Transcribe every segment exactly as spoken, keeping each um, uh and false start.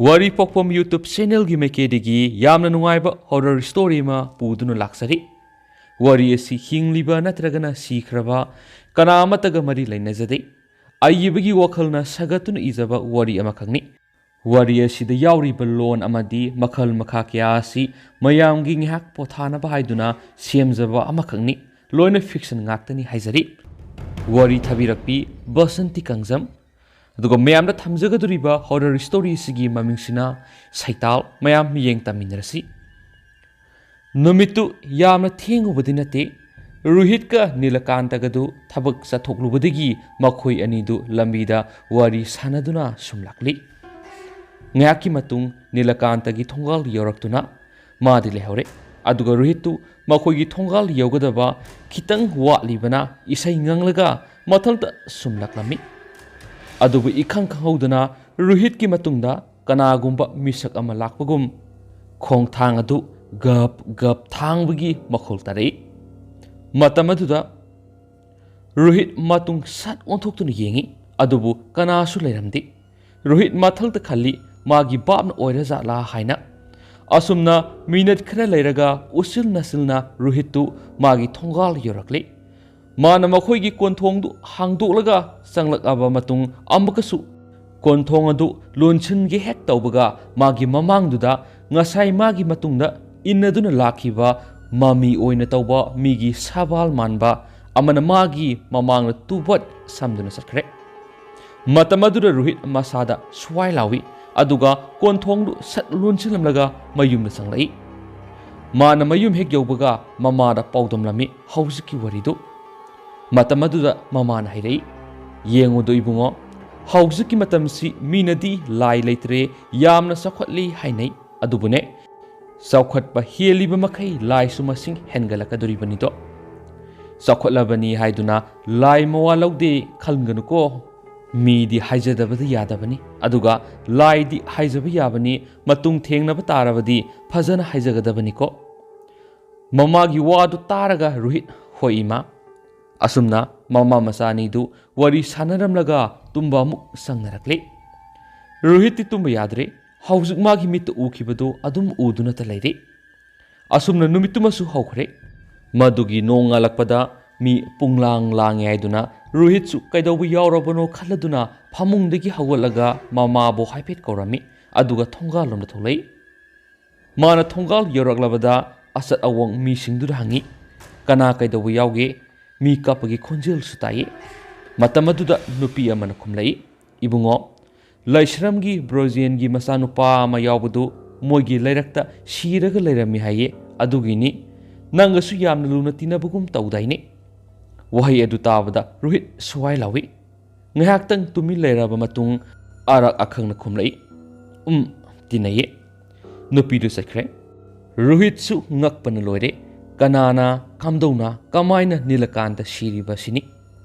ꯋꯥꯔꯤ ꯄꯣꯛꯐꯝ YouTube ꯆꯦꯅꯦꯜꯒꯤ ꯃꯥꯏꯀꯩꯗꯒꯤ ꯌꯥꯝꯅ ꯅꯨꯡꯉꯥꯏꯕ ꯍꯣꯔꯔ ꯁ꯭ꯇꯣꯔꯤ ꯑꯃ ꯄꯨꯗꯨꯅ ꯂꯥꯛꯆꯔꯤ꯫ ꯋꯥꯔꯤ ꯑꯁꯤ ꯍꯤꯡꯂꯤꯕ ꯅꯠꯇ꯭ꯔꯒꯅ ꯁꯤꯈ꯭ꯔꯕ ꯀꯅꯥ ꯑꯃꯠꯇꯒ ꯃꯔꯤ ꯂꯩꯅꯖꯗꯦ꯫ ꯑꯏꯕꯒꯤ ꯋꯥꯈꯜꯅ ꯁꯥꯒꯠꯇꯨꯅ ꯏꯖꯕ ꯋꯥꯔꯤ ꯑꯃꯈꯛꯅꯤ꯫ ꯋꯥꯔꯤ ꯑꯁꯤꯗ ꯌꯥꯎꯔꯤꯕ ꯂꯣꯟ ꯑꯃꯗꯤ ꯃꯈꯜ ꯃꯈꯥ ꯀꯌꯥ ꯑꯁꯤ ꯃꯌꯥꯝꯒꯤ ꯉꯥꯏꯍꯥꯛ ꯄꯣꯊꯥꯅꯕ ꯍꯥꯏꯗꯨꯅ ꯁꯦꯝꯖꯕ ꯑꯃꯈꯛꯅꯤ꯫ ꯂꯣꯏꯅ ꯐꯤꯛꯁꯟ ꯉꯥꯛꯇꯅꯤ ꯍꯥꯏꯖꯔꯤ꯫ ꯋꯥꯔꯤ ꯊꯥꯕꯤꯔꯛꯄꯤ ꯕꯁꯟꯇꯤ ꯀꯥꯡꯖꯝ꯫ ꯑꯗꯨꯒ ꯃꯌꯥꯝꯗ ꯊꯝꯖꯒꯗꯧꯔꯤꯕ ꯍꯣꯔꯔ ꯁ꯭ꯇꯣꯔꯤ ꯑꯁꯤꯒꯤ ꯃꯃꯤꯡꯁꯤꯅ ꯁꯩꯇꯥꯜ꯫ ꯃꯌꯥꯝ ꯃꯤꯠꯌꯦꯡ ꯇꯝꯃꯤꯟꯅꯔꯁꯤ꯫ ꯅꯨꯃꯤꯠꯇꯨ ꯌꯥꯝꯅ ꯊꯦꯡꯉꯨꯕꯗꯤ ꯅꯠꯇꯦ꯫ ꯔꯣꯍꯤꯠꯀ ꯅꯤꯂꯀꯥꯟꯇꯒꯗꯨ ꯊꯕꯛ ꯆꯠꯊꯣꯛꯂꯨꯕꯗꯒꯤ ꯃꯈꯣꯏ ꯑꯅꯤꯗꯨ ꯂꯝꯕꯤꯗ ꯋꯥꯔꯤ ꯁꯥꯟꯅꯗꯨꯅ ꯁꯨꯝ ꯂꯥꯛꯂꯤ꯫ ꯉꯥꯏꯍꯥꯛꯀꯤ ꯃꯇꯨꯡ ꯅꯤꯂꯀꯥꯟꯇꯒꯤ ꯊꯣꯡꯒꯥꯜ ꯌꯧꯔꯛꯇꯨꯅ ꯃꯥꯗꯤ ꯂꯩꯍꯧꯔꯦ꯫ ꯑꯗꯨꯒ ꯔꯣꯍꯤꯠꯇꯨ ꯃꯈꯣꯏꯒꯤ ꯊꯣꯡꯒꯥꯜ ꯌꯧꯒꯗꯕ ꯈꯤꯇꯪ ꯋꯥꯠꯂꯤꯕꯅ ꯏꯁꯩ ꯉꯪꯂꯒ ꯃꯊꯜꯇ ꯁꯨꯝꯂꯛꯂꯝꯃꯤ꯫ ꯑꯗꯨꯕꯨ ꯏꯈꯪ ꯈꯪꯍꯧꯗꯅ ꯔꯣꯍꯤꯠꯀꯤ ꯃꯇꯨꯡꯗ ꯀꯅꯥꯒꯨꯝꯕ ꯃꯤꯁꯛ ꯑꯃ ꯂꯥꯛꯄꯒꯨꯝ ꯈꯣꯡꯊꯥꯡ ꯑꯗꯨ ꯒꯞ ꯒꯞ ꯊꯥꯡꯕꯒꯤ ꯃꯈꯣꯜ ꯇꯥꯔꯛꯏ꯫ ꯃꯇꯝ ꯑꯗꯨꯗ ꯔꯣꯍꯤꯠ ꯃꯇꯨꯡ ꯁꯠ ꯑꯣꯟꯊꯣꯛꯇꯨꯅ ꯌꯦꯡꯏ, ꯑꯗꯨꯕꯨ ꯀꯅꯥꯁꯨ ꯂꯩꯔꯝꯗꯦ꯫ ꯔꯣꯍꯤꯠ ꯃꯊꯜꯇ ꯈꯜꯂꯤ, ꯃꯥꯒꯤ ꯚꯥꯞꯅ ꯑꯣꯏꯔꯖꯥꯠꯂꯥ ꯍꯥꯏꯅ꯫ ꯑꯁꯨꯝꯅ ꯃꯤꯅꯠ ꯈꯔ ꯂꯩꯔꯒ ꯎꯁꯤꯜ ꯅꯥꯁꯤꯜꯅ ꯔꯣꯍꯤꯠꯇꯨ ꯃꯥꯒꯤ ꯊꯣꯡꯒꯥꯜ ꯌꯧꯔꯛꯂꯦ꯫ ꯃꯥꯅ ꯃꯈꯣꯏꯒꯤ ꯀꯣꯟꯊꯣꯡꯗꯨ ꯍꯥꯡꯗꯣꯛꯂꯒ ꯆꯪꯂꯛꯂꯕ ꯃꯇꯨꯡ ꯑꯃꯨꯛꯀꯁꯨ ꯀꯣꯟꯊꯣꯡ ꯑꯗꯨ ꯂꯣꯟꯁꯤꯟꯒꯦ ꯍꯦꯛ ꯇꯧꯕꯒ ꯃꯥꯒꯤ ꯃꯃꯥꯡꯗꯨꯗ ꯉꯁꯥꯏ ꯃꯥꯒꯤ ꯃꯇꯨꯡꯗ ꯏꯟꯅꯗꯨꯅ ꯂꯥꯛꯈꯤꯕ ꯃꯃꯤ ꯑꯣꯏꯅ ꯇꯧꯕ ꯃꯤꯒꯤ ꯁꯥꯕꯥꯜ ꯃꯥꯟꯕ ꯑꯃꯅ ꯃꯥꯒꯤ ꯃꯃꯥꯡꯗ ꯇꯨꯕꯠ ꯁꯝꯗꯨꯅ ꯆꯠꯈ꯭ꯔꯦ꯫ ꯃꯇꯝ ꯑꯗꯨꯗ ꯔꯣꯍꯤꯠ ꯃꯁꯥꯗ ꯁ꯭ꯋꯥꯏ ꯂꯥꯎꯏ, ꯑꯗꯨꯒ ꯀꯣꯟꯊꯣꯡꯗꯨ ꯁꯠ ꯂꯣꯟꯁꯤꯜꯂꯝꯂꯒ ꯃꯌꯨꯝꯗ ꯆꯪꯂꯛꯏ꯫ ꯃꯥꯅ ꯃꯌꯨꯝ ꯍꯦꯛ ꯌꯧꯕꯒ ꯃꯃꯥꯗ ꯄꯥꯎꯗꯝꯂꯝꯃꯤ ꯍꯧꯖꯤꯛꯀꯤ ꯋꯥꯔꯤꯗꯨ꯫ ꯃꯇꯝ ꯑꯗꯨꯗ ꯃꯃꯥꯅ ꯍꯥꯏꯔꯛꯏ, "ꯌꯦꯡꯉꯨꯗꯣ ꯏꯕꯨꯡꯉꯣ, ꯍꯧꯖꯤꯛꯀꯤ ꯃꯇꯝꯁꯤ ꯃꯤꯅꯗꯤ ꯂꯥꯏ ꯂꯩꯇ꯭ꯔꯦ, ꯌꯥꯝꯅ ꯆꯥꯎꯈꯠꯂꯤ ꯍꯥꯏꯅꯩ꯫ ꯑꯗꯨꯕꯨꯅꯦ, ꯆꯥꯎꯈꯠꯄ ꯍꯦꯜꯂꯤꯕ ꯃꯈꯩ ꯂꯥꯏꯁꯨ ꯃꯁꯤꯡ ꯍꯦꯟꯒꯠꯂꯛꯀꯗꯣꯔꯤꯕꯅꯤꯗꯣ꯫ ꯆꯥꯎꯈꯠꯂꯕꯅꯤ ꯍꯥꯏꯗꯨꯅ ꯂꯥꯏ ꯃꯋꯥ ꯂꯧꯗꯦ ꯈꯟꯒꯅꯨꯀꯣ꯫ ꯃꯤꯗꯤ ꯍꯥꯏꯖꯗꯕꯗꯤ ꯌꯥꯗꯕꯅꯤ, ꯑꯗꯨꯒ ꯂꯥꯏꯗꯤ ꯍꯥꯏꯖꯕ ꯌꯥꯕꯅꯤ, ꯃꯇꯨꯡ ꯊꯦꯡꯅꯕ ꯇꯥꯔꯕꯗꯤ ꯐꯖꯅ ꯍꯥꯏꯖꯒꯗꯕꯅꯤꯀꯣ꯫" ꯃꯃꯥꯒꯤ ꯋꯥꯗꯨ ꯇꯥꯔꯒ ꯔꯣꯍꯤꯠ, "ꯍꯣꯏ ꯏꯃꯥ꯫" ꯑꯁꯨꯝꯅ ꯃꯃꯥ ꯃꯆꯥ ꯑꯅꯤꯗꯨ ꯋꯥꯔꯤ ꯁꯥꯟꯅꯔꯝꯂꯒ ꯇꯨꯝꯕ ꯑꯃꯨꯛ ꯆꯪꯅꯔꯛꯂꯦ꯫ ꯔꯣꯍꯤꯠꯇꯤ ꯇꯨꯝꯕ ꯌꯥꯗ꯭ꯔꯦ꯫ ꯍꯧꯖꯤꯛ ꯃꯥꯒꯤ ꯃꯤꯠꯇ ꯎꯈꯤꯕꯗꯨ ꯑꯗꯨꯝ ꯎꯗꯨꯅꯇ ꯂꯩꯔꯦ꯫ ꯑꯁꯨꯝꯅ ꯅꯨꯃꯤꯠꯇꯨꯃꯁꯨ ꯍꯧꯈ꯭ꯔꯦ꯫ ꯃꯗꯨꯒꯤ ꯅꯣꯡ ꯉꯥꯜꯂꯛꯄꯗ ꯃꯤ ꯄꯨꯡꯂꯥꯡ ꯂꯥꯡꯉꯦ ꯍꯥꯏꯗꯨꯅ ꯔꯣꯍꯤꯠꯁꯨ ꯀꯩꯗꯧꯕ ꯌꯥꯎꯔꯕꯅꯣ ꯈꯜꯂꯗꯨꯅ ꯐꯃꯨꯡꯗꯒꯤ ꯍꯧꯒꯠꯂꯒ ꯃꯃꯥꯕꯨ ꯍꯥꯏꯐꯦꯠ ꯀꯧꯔꯝꯃꯤ, ꯑꯗꯨꯒ ꯊꯣꯡꯒꯥꯜꯂꯣꯝꯗ ꯊꯣꯛꯂꯛꯏ꯫ ꯃꯥꯅ ꯊꯣꯡꯒꯥꯜ ꯌꯧꯔꯛꯂꯕꯗ ꯑꯆꯠ ꯑꯋꯣꯡ ꯃꯤꯁꯤꯡꯗꯨꯗ ꯍꯪꯉꯤ, "ꯀꯅꯥ ꯀꯩꯗꯧꯕ ꯌꯥꯎꯒꯦ?" ꯃꯤ ꯀꯞꯄꯒꯤ ꯈꯣꯟꯖꯦꯜꯁꯨ ꯇꯥꯏꯌꯦ꯫ ꯃꯇꯝ ꯑꯗꯨꯗ ꯅꯨꯄꯤ ꯑꯃꯅ ꯈꯨꯝꯂꯛꯏ, "ꯏꯕꯨꯡꯉꯣ, ꯂꯥꯏꯁ꯭ꯔꯝꯒꯤ ꯕ꯭ꯔꯣꯖꯦꯟꯒꯤ ꯃꯆꯥꯅꯨꯄꯥ ꯑꯃ ꯌꯥꯎꯕꯗꯨ ꯃꯣꯏꯒꯤ ꯂꯩꯔꯛꯇ ꯁꯤꯔꯒ ꯂꯩꯔꯝꯃꯤ ꯍꯥꯏꯌꯦ, ꯑꯗꯨꯒꯤꯅꯤ꯫ ꯅꯪꯒꯁꯨ ꯌꯥꯝꯅ ꯂꯨꯅ ꯇꯤꯟꯅꯕꯒꯨꯝ ꯇꯧꯗꯥꯏꯅꯦ?" ꯋꯥꯍꯩ ꯑꯗꯨ ꯇꯥꯕꯗ ꯔꯣꯍꯤꯠ ꯁ꯭ꯋꯥꯏ ꯂꯥꯎꯏ꯫ ꯉꯥꯏꯍꯥꯛꯇꯪ ꯇꯨꯃꯤꯟ ꯂꯩꯔꯕ ꯃꯇꯨꯡ ꯑꯔꯛ ꯑꯈꯪꯅ ꯈꯨꯝꯂꯛꯏ, "ꯎꯝ, ꯇꯤꯟꯅꯩꯌꯦ꯫" ꯅꯨꯄꯤꯗꯨ ꯆꯠꯈ꯭ꯔꯦ꯫ ꯔꯣꯍꯤꯠꯁꯨ ꯉꯛꯄꯅ ꯂꯣꯏꯔꯦ꯫ ꯀꯅꯥꯅ, ꯀꯝꯗꯧꯅ, ꯀꯃꯥꯏꯅ ꯅꯤꯂꯀꯥꯟꯇ ꯁꯤꯔꯤꯕꯁꯤꯅꯤ?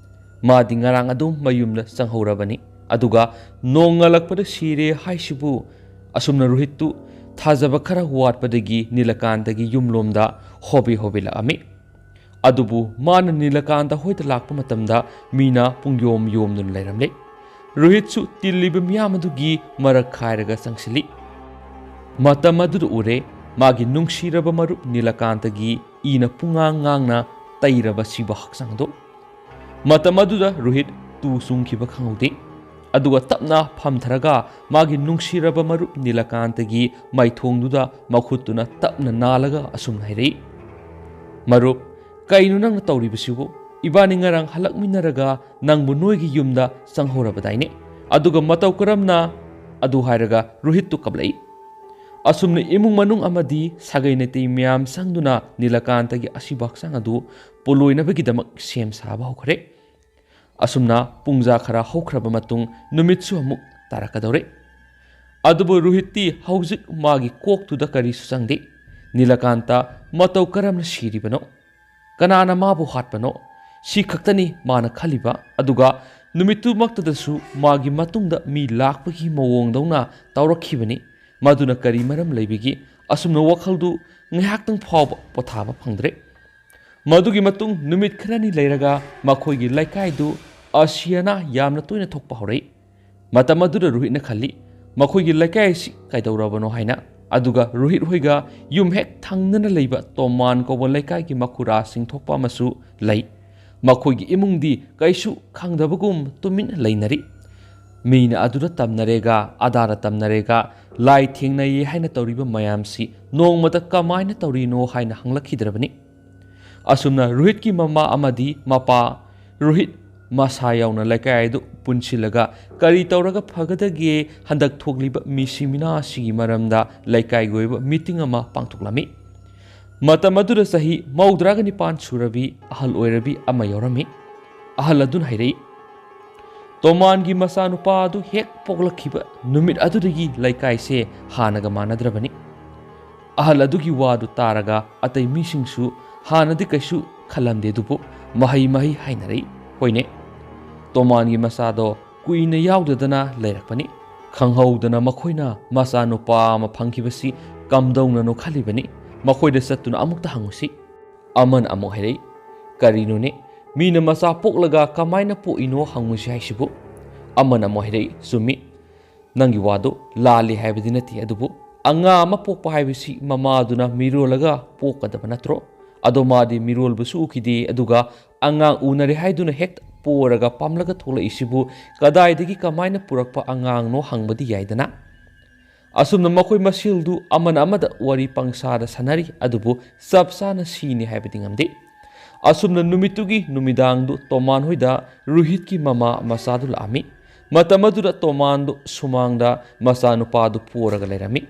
ꯃꯥꯗꯤ ꯉꯔꯥꯡ ꯑꯗꯨꯝ ꯃꯌꯨꯝꯗ ꯆꯪꯍꯧꯔꯕꯅꯤ, ꯑꯗꯨꯒ ꯅꯣꯡ ꯉꯥꯜꯂꯛꯄꯗ ꯁꯤꯔꯦ ꯍꯥꯏꯁꯤꯕꯨ꯫ ꯑꯁꯨꯝꯅ ꯔꯣꯍꯤꯠꯇꯨ ꯊꯥꯖꯕ ꯈꯔ ꯋꯥꯠꯄꯗꯒꯤ ꯅꯤꯂꯀꯥꯟꯇꯒꯤ ꯌꯨꯝꯂꯣꯝꯗ ꯍꯣꯕꯦ ꯍꯣꯕꯦ ꯂꯥꯛꯑꯝꯃꯤ꯫ ꯑꯗꯨꯕꯨ ꯃꯥꯅ ꯅꯤꯂꯀꯥꯟꯇ ꯍꯣꯏꯗ ꯂꯥꯛꯄ ꯃꯇꯝꯗ ꯃꯤꯅ ꯄꯨꯡꯌꯣꯝ ꯌꯣꯝꯗꯨꯅ ꯂꯩꯔꯝꯂꯦ꯫ ꯔꯣꯍꯤꯠꯁꯨ ꯇꯤꯜꯂꯤꯕ ꯃꯤꯌꯥꯝ ꯑꯗꯨꯒꯤ ꯃꯔꯛ ꯈꯥꯏꯔꯒ ꯆꯪꯁꯤꯜꯂꯤ꯫ ꯃꯇꯝ ꯑꯗꯨꯗ ꯎꯔꯦ, ꯃꯥꯒꯤ ꯅꯨꯡꯁꯤꯔꯕ ꯃꯔꯨꯞ ꯅꯤꯂꯀꯥꯟꯇꯒꯤ ꯏꯅ ꯄꯨꯡꯉꯥꯡ ꯉꯥꯡꯅ ꯇꯩꯔꯕ ꯁꯤꯕ ꯍꯛꯆꯥꯡꯗꯣ꯫ ꯃꯇꯝ ꯑꯗꯨꯗ ꯔꯣꯍꯤꯠ ꯇꯨ ꯆꯨꯡꯈꯤꯕ ꯈꯪꯍꯧꯗꯦ꯫ ꯑꯗꯨꯒ ꯇꯞꯅ ꯐꯝꯊꯔꯒ ꯃꯥꯒꯤ ꯅꯨꯡꯁꯤꯔꯕ ꯃꯔꯨꯞ ꯅꯤꯂꯀꯥꯟꯇꯒꯤ ꯃꯥꯏꯊꯣꯡꯗꯨꯗ ꯃꯈꯨꯠꯇꯨꯅ ꯇꯞꯅ ꯅꯥꯜꯂꯒ ꯑꯁꯨꯝꯅ ꯍꯥꯏꯔꯛꯏ, "ꯃꯔꯨꯞ, ꯀꯩꯅꯣ ꯅꯪꯅ ꯇꯧꯔꯤꯕꯁꯤꯕꯨ? ꯏꯕꯥꯅꯤ ꯉꯔꯥꯡ ꯍꯜꯂꯛꯃꯤꯟꯅꯔꯒ ꯅꯪꯕꯨ ꯅꯣꯏꯒꯤ ꯌꯨꯝꯗ ꯆꯪꯍꯧꯔꯕꯗꯥꯏꯅꯦ? ꯑꯗꯨꯒ ꯃꯇꯧ ꯀꯔꯝꯅ?" ꯑꯗꯨ ꯍꯥꯏꯔꯒ ꯔꯣꯍꯤꯠꯇꯨ ꯀꯞꯂꯛꯏ꯫ ꯑꯁꯨꯝꯅ ꯏꯃꯨꯡ ꯃꯅꯨꯡ ꯑꯃꯗꯤ ꯁꯥꯒꯩ ꯅꯥꯇꯩ ꯃꯌꯥꯝ ꯆꯪꯗꯨꯅ ꯅꯤꯂꯀꯥꯟꯇꯒꯤ ꯑꯁꯤꯕ ꯍꯛꯆꯥꯡ ꯑꯗꯨ ꯄꯣꯂꯣꯏꯅꯕꯒꯤꯗꯃꯛ ꯁꯦꯝ ꯁꯥꯕ ꯍꯧꯈ꯭ꯔꯦ꯫ ꯑꯁꯨꯝꯅ ꯄꯨꯡꯖꯥ ꯈꯔ ꯍꯧꯈ꯭ꯔꯕ ꯃꯇꯨꯡ ꯅꯨꯃꯤꯠꯁꯨ ꯑꯃꯨꯛ ꯇꯥꯔꯛꯀꯗꯧꯔꯦ꯫ ꯑꯗꯨꯕꯨ ꯔꯣꯍꯤꯠꯇꯤ ꯍꯧꯖꯤꯛ ꯃꯥꯒꯤ ꯀꯣꯛꯇꯨꯗ ꯀꯔꯤꯁꯨ ꯆꯪꯗꯦ꯫ ꯅꯤꯂꯀꯥꯟꯇ ꯃꯇꯧ ꯀꯔꯝꯅ ꯁꯤꯔꯤꯕꯅꯣ? ꯀꯅꯥꯅ ꯃꯥꯕꯨ ꯍꯥꯠꯄꯅꯣ? ꯁꯤ ꯈꯛꯇꯅꯤ ꯃꯥꯅ ꯈꯜꯂꯤꯕ꯫ ꯑꯗꯨꯒ ꯅꯨꯃꯤꯠꯇꯨꯃꯛꯇꯗꯁꯨ ꯃꯥꯒꯤ ꯃꯇꯨꯡꯗ ꯃꯤ ꯂꯥꯛꯄꯒꯤ ꯃꯑꯣꯡꯗꯧꯅ ꯇꯧꯔꯛꯈꯤꯕꯅꯤ꯫ ꯃꯗꯨꯅ ꯀꯔꯤ ꯃꯔꯝ ꯂꯩꯕꯒꯦ? ꯑꯁꯨꯝꯅ ꯋꯥꯈꯜꯗꯨ ꯉꯥꯏꯍꯥꯛꯇꯪ ꯐꯥꯎꯕ ꯄꯣꯊꯥꯕ ꯐꯪꯗ꯭ꯔꯦ꯫ ꯃꯗꯨꯒꯤ ꯃꯇꯨꯡ ꯅꯨꯃꯤꯠ ꯈꯔꯅꯤ ꯂꯩꯔꯒ ꯃꯈꯣꯏꯒꯤ ꯂꯩꯀꯥꯏꯗꯨ ꯑꯁꯤ ꯑꯅꯥ ꯌꯥꯝꯅ ꯇꯣꯏꯅ ꯊꯣꯛꯄ ꯍꯧꯔꯛꯏ꯫ ꯃꯇꯝ ꯑꯗꯨꯗ ꯔꯣꯍꯤꯠꯅ ꯈꯜꯂꯤ, ꯃꯈꯣꯏꯒꯤ ꯂꯩꯀꯥꯏ ꯑꯁꯤ ꯀꯩꯗꯧꯔꯕꯅꯣ ꯍꯥꯏꯅ꯫ ꯑꯗꯨꯒ ꯔꯣꯍꯤꯠ ꯍꯣꯏꯒ ꯌꯨꯝ ꯍꯦꯛ ꯊꯪꯅꯅ ꯂꯩꯕ ꯇꯣꯃꯥꯟ ꯀꯧꯕ ꯂꯩꯀꯥꯏꯒꯤ ꯃꯈꯨꯔꯥꯁꯤꯡ ꯊꯣꯛꯄ ꯑꯃꯁꯨ ꯂꯩ꯫ ꯃꯈꯣꯏꯒꯤ ꯏꯃꯨꯡꯗꯤ ꯀꯩꯁꯨ ꯈꯪꯗꯕꯒꯨꯝ ꯇꯨꯃꯤꯟꯅ ꯂꯩꯅꯔꯤ꯫ ꯃꯤꯅ ꯑꯗꯨꯗ ꯇꯝꯅꯔꯦꯒ, ꯑꯗꯥꯗ ꯇꯝꯅꯔꯦꯒ, ꯂꯥꯏ ꯊꯦꯡꯅꯩꯌꯦ ꯍꯥꯏꯅ ꯇꯧꯔꯤꯕ ꯃꯌꯥꯝꯁꯤ ꯅꯣꯡꯃꯇ ꯀꯃꯥꯏꯅ ꯇꯧꯔꯤꯅꯣ ꯍꯥꯏꯅ ꯍꯪꯂꯛꯈꯤꯗ꯭ꯔꯕꯅꯤ꯫ ꯑꯁꯨꯝꯅ ꯔꯣꯍꯤꯠꯀꯤ ꯃꯃꯥ ꯑꯃꯗꯤ ꯃꯄꯥ, ꯔꯣꯍꯤꯠ ꯃꯁꯥ ꯌꯥꯎꯅ ꯂꯩꯀꯥꯏ ꯑꯗꯨ ꯄꯨꯟꯁꯤꯜꯂꯒ ꯀꯔꯤ ꯇꯧꯔꯒ ꯐꯒꯗꯒꯦ, ꯍꯟꯗꯛ ꯊꯣꯛꯂꯤꯕ ꯃꯤꯁꯤ ꯃꯤꯅꯥꯁꯤꯒꯤ ꯃꯔꯝꯗ ꯂꯩꯀꯥꯏꯒꯤ ꯑꯣꯏꯕ ꯃꯤꯇꯤꯡ ꯑꯃ ꯄꯥꯡꯊꯣꯛꯂꯝꯃꯤ꯫ ꯃꯇꯝ ꯑꯗꯨꯗ ꯆꯍꯤ ꯃꯧꯗ꯭ꯔꯥꯒ ꯅꯤꯄꯥꯟ ꯁꯨꯔꯕꯤ ꯑꯍꯜ ꯑꯣꯏꯔꯕꯤ ꯑꯃ ꯌꯥꯎꯔꯝꯃꯤ꯫ ꯑꯍꯜ ꯑꯗꯨꯅ ꯍꯥꯏꯔꯛꯏ, "ꯇꯣꯃꯥꯟꯒꯤ ꯃꯆꯥꯅꯨꯄꯥ ꯑꯗꯨ ꯍꯦꯛ ꯄꯣꯛꯂꯛꯈꯤꯕ ꯅꯨꯃꯤꯠ ꯑꯗꯨꯗꯒꯤ ꯂꯩꯀꯥꯏꯁꯦ ꯍꯥꯟꯅꯒ ꯃꯥꯟꯅꯗ꯭ꯔꯕꯅꯤ꯫" ꯑꯍꯜ ꯑꯗꯨꯒꯤ ꯋꯥꯗꯨ ꯇꯥꯔꯒ ꯑꯇꯩ ꯃꯤꯁꯤꯡꯁꯨ ꯍꯥꯟꯅꯗꯤ ꯀꯩꯁꯨ ꯈꯜꯂꯝꯗꯦ, ꯑꯗꯨꯕꯨ ꯃꯍꯩ ꯃꯍꯩ ꯍꯥꯏꯅꯔꯛꯏ꯫ ꯍꯣꯏꯅꯦ, ꯇꯣꯃꯥꯟꯒꯤ ꯃꯆꯥꯗꯣ ꯀꯨꯏꯅ ꯌꯥꯎꯗꯗꯅ ꯂꯩꯔꯛꯄꯅꯤ꯫ ꯈꯪꯍꯧꯗꯅ ꯃꯈꯣꯏꯅ ꯃꯆꯥꯅꯨꯄꯥ ꯑꯃ ꯐꯪꯈꯤꯕꯁꯤ ꯀꯝꯗꯧꯅꯅꯣ ꯈꯜꯂꯤꯕꯅꯤ꯫ ꯃꯈꯣꯏꯗ ꯆꯠꯇꯨꯅ ꯑꯃꯨꯛꯇ ꯍꯪꯉꯨꯁꯤ꯫ ꯑꯃꯅ ꯑꯃꯨꯛ ꯍꯥꯏꯔꯛꯏ, "ꯀꯔꯤꯅꯣꯅꯦ? ꯃꯤꯅ ꯃꯆꯥ ꯄꯣꯛꯂꯒ ꯀꯃꯥꯏꯅ ꯄꯣꯛꯏꯅꯣ ꯍꯪꯉꯨꯁꯤ ꯍꯥꯏꯁꯤꯕꯨ?" ꯑꯃꯅ ꯑꯃꯨꯛ ꯍꯥꯏꯔꯛꯏ, "ꯆꯨꯝꯃꯤ, ꯅꯪꯒꯤ ꯋꯥꯗꯨ ꯂꯥꯜꯂꯤ ꯍꯥꯏꯕꯗꯤ ꯅꯠꯇꯦ, ꯑꯗꯨꯕꯨ ꯑꯉꯥꯡ ꯑꯃ ꯄꯣꯛꯄ ꯍꯥꯏꯕꯁꯤ ꯃꯃꯥꯗꯨꯅ ꯃꯤꯔꯣꯜꯂꯒ ꯄꯣꯛꯀꯗꯕ ꯅꯠꯇ꯭ꯔꯣ? ꯑꯗꯣ ꯃꯥꯗꯤ ꯃꯤꯔꯣꯜꯕꯁꯨ ꯎꯈꯤꯗꯦ, ꯑꯗꯨꯒ ꯑꯉꯥꯡ ꯎꯅꯔꯦ ꯍꯥꯏꯗꯨꯅ ꯍꯦꯛꯇ ꯄꯣꯔꯒ ꯄꯥꯝꯂꯒ ꯊꯣꯛꯂꯛꯏꯁꯤꯕꯨ ꯀꯗꯥꯏꯗꯒꯤ ꯀꯃꯥꯏꯅ ꯄꯨꯔꯛꯄ ꯑꯉꯥꯡꯅꯣ ꯍꯪꯕꯗꯤ ꯌꯥꯏꯗꯅ?" ꯑꯁꯨꯝꯅ ꯃꯈꯣꯏ ꯃꯁꯦꯜꯗꯨ ꯑꯃꯅ ꯑꯃꯗ ꯋꯥꯔꯤ ꯄꯪꯁꯥꯗ ꯁꯥꯟꯅꯔꯤ, ꯑꯗꯨꯕꯨ ꯆꯞ ꯆꯥꯅ ꯁꯤꯅꯤ ꯍꯥꯏꯕꯗꯤ ꯉꯝꯗꯦ꯫ ꯑꯁꯨꯝꯅ ꯅꯨꯃꯤꯠꯇꯨꯒꯤ ꯅꯨꯃꯤꯗꯥꯡꯗꯨ ꯇꯣꯃꯥꯟ ꯍꯣꯏꯗ ꯔꯨꯍꯤꯠꯀꯤ ꯃꯃꯥ ꯃꯆꯥꯗꯨ ꯂꯥꯛꯑꯝꯃꯤ꯫ ꯃꯇꯝ ꯑꯗꯨꯗ ꯇꯣꯃꯥꯟꯗꯨ ꯁꯨꯃꯥꯡꯗ ꯃꯆꯥꯅꯨꯄꯥꯗꯨ ꯄꯣꯔꯒ ꯂꯩꯔꯝꯃꯤ꯫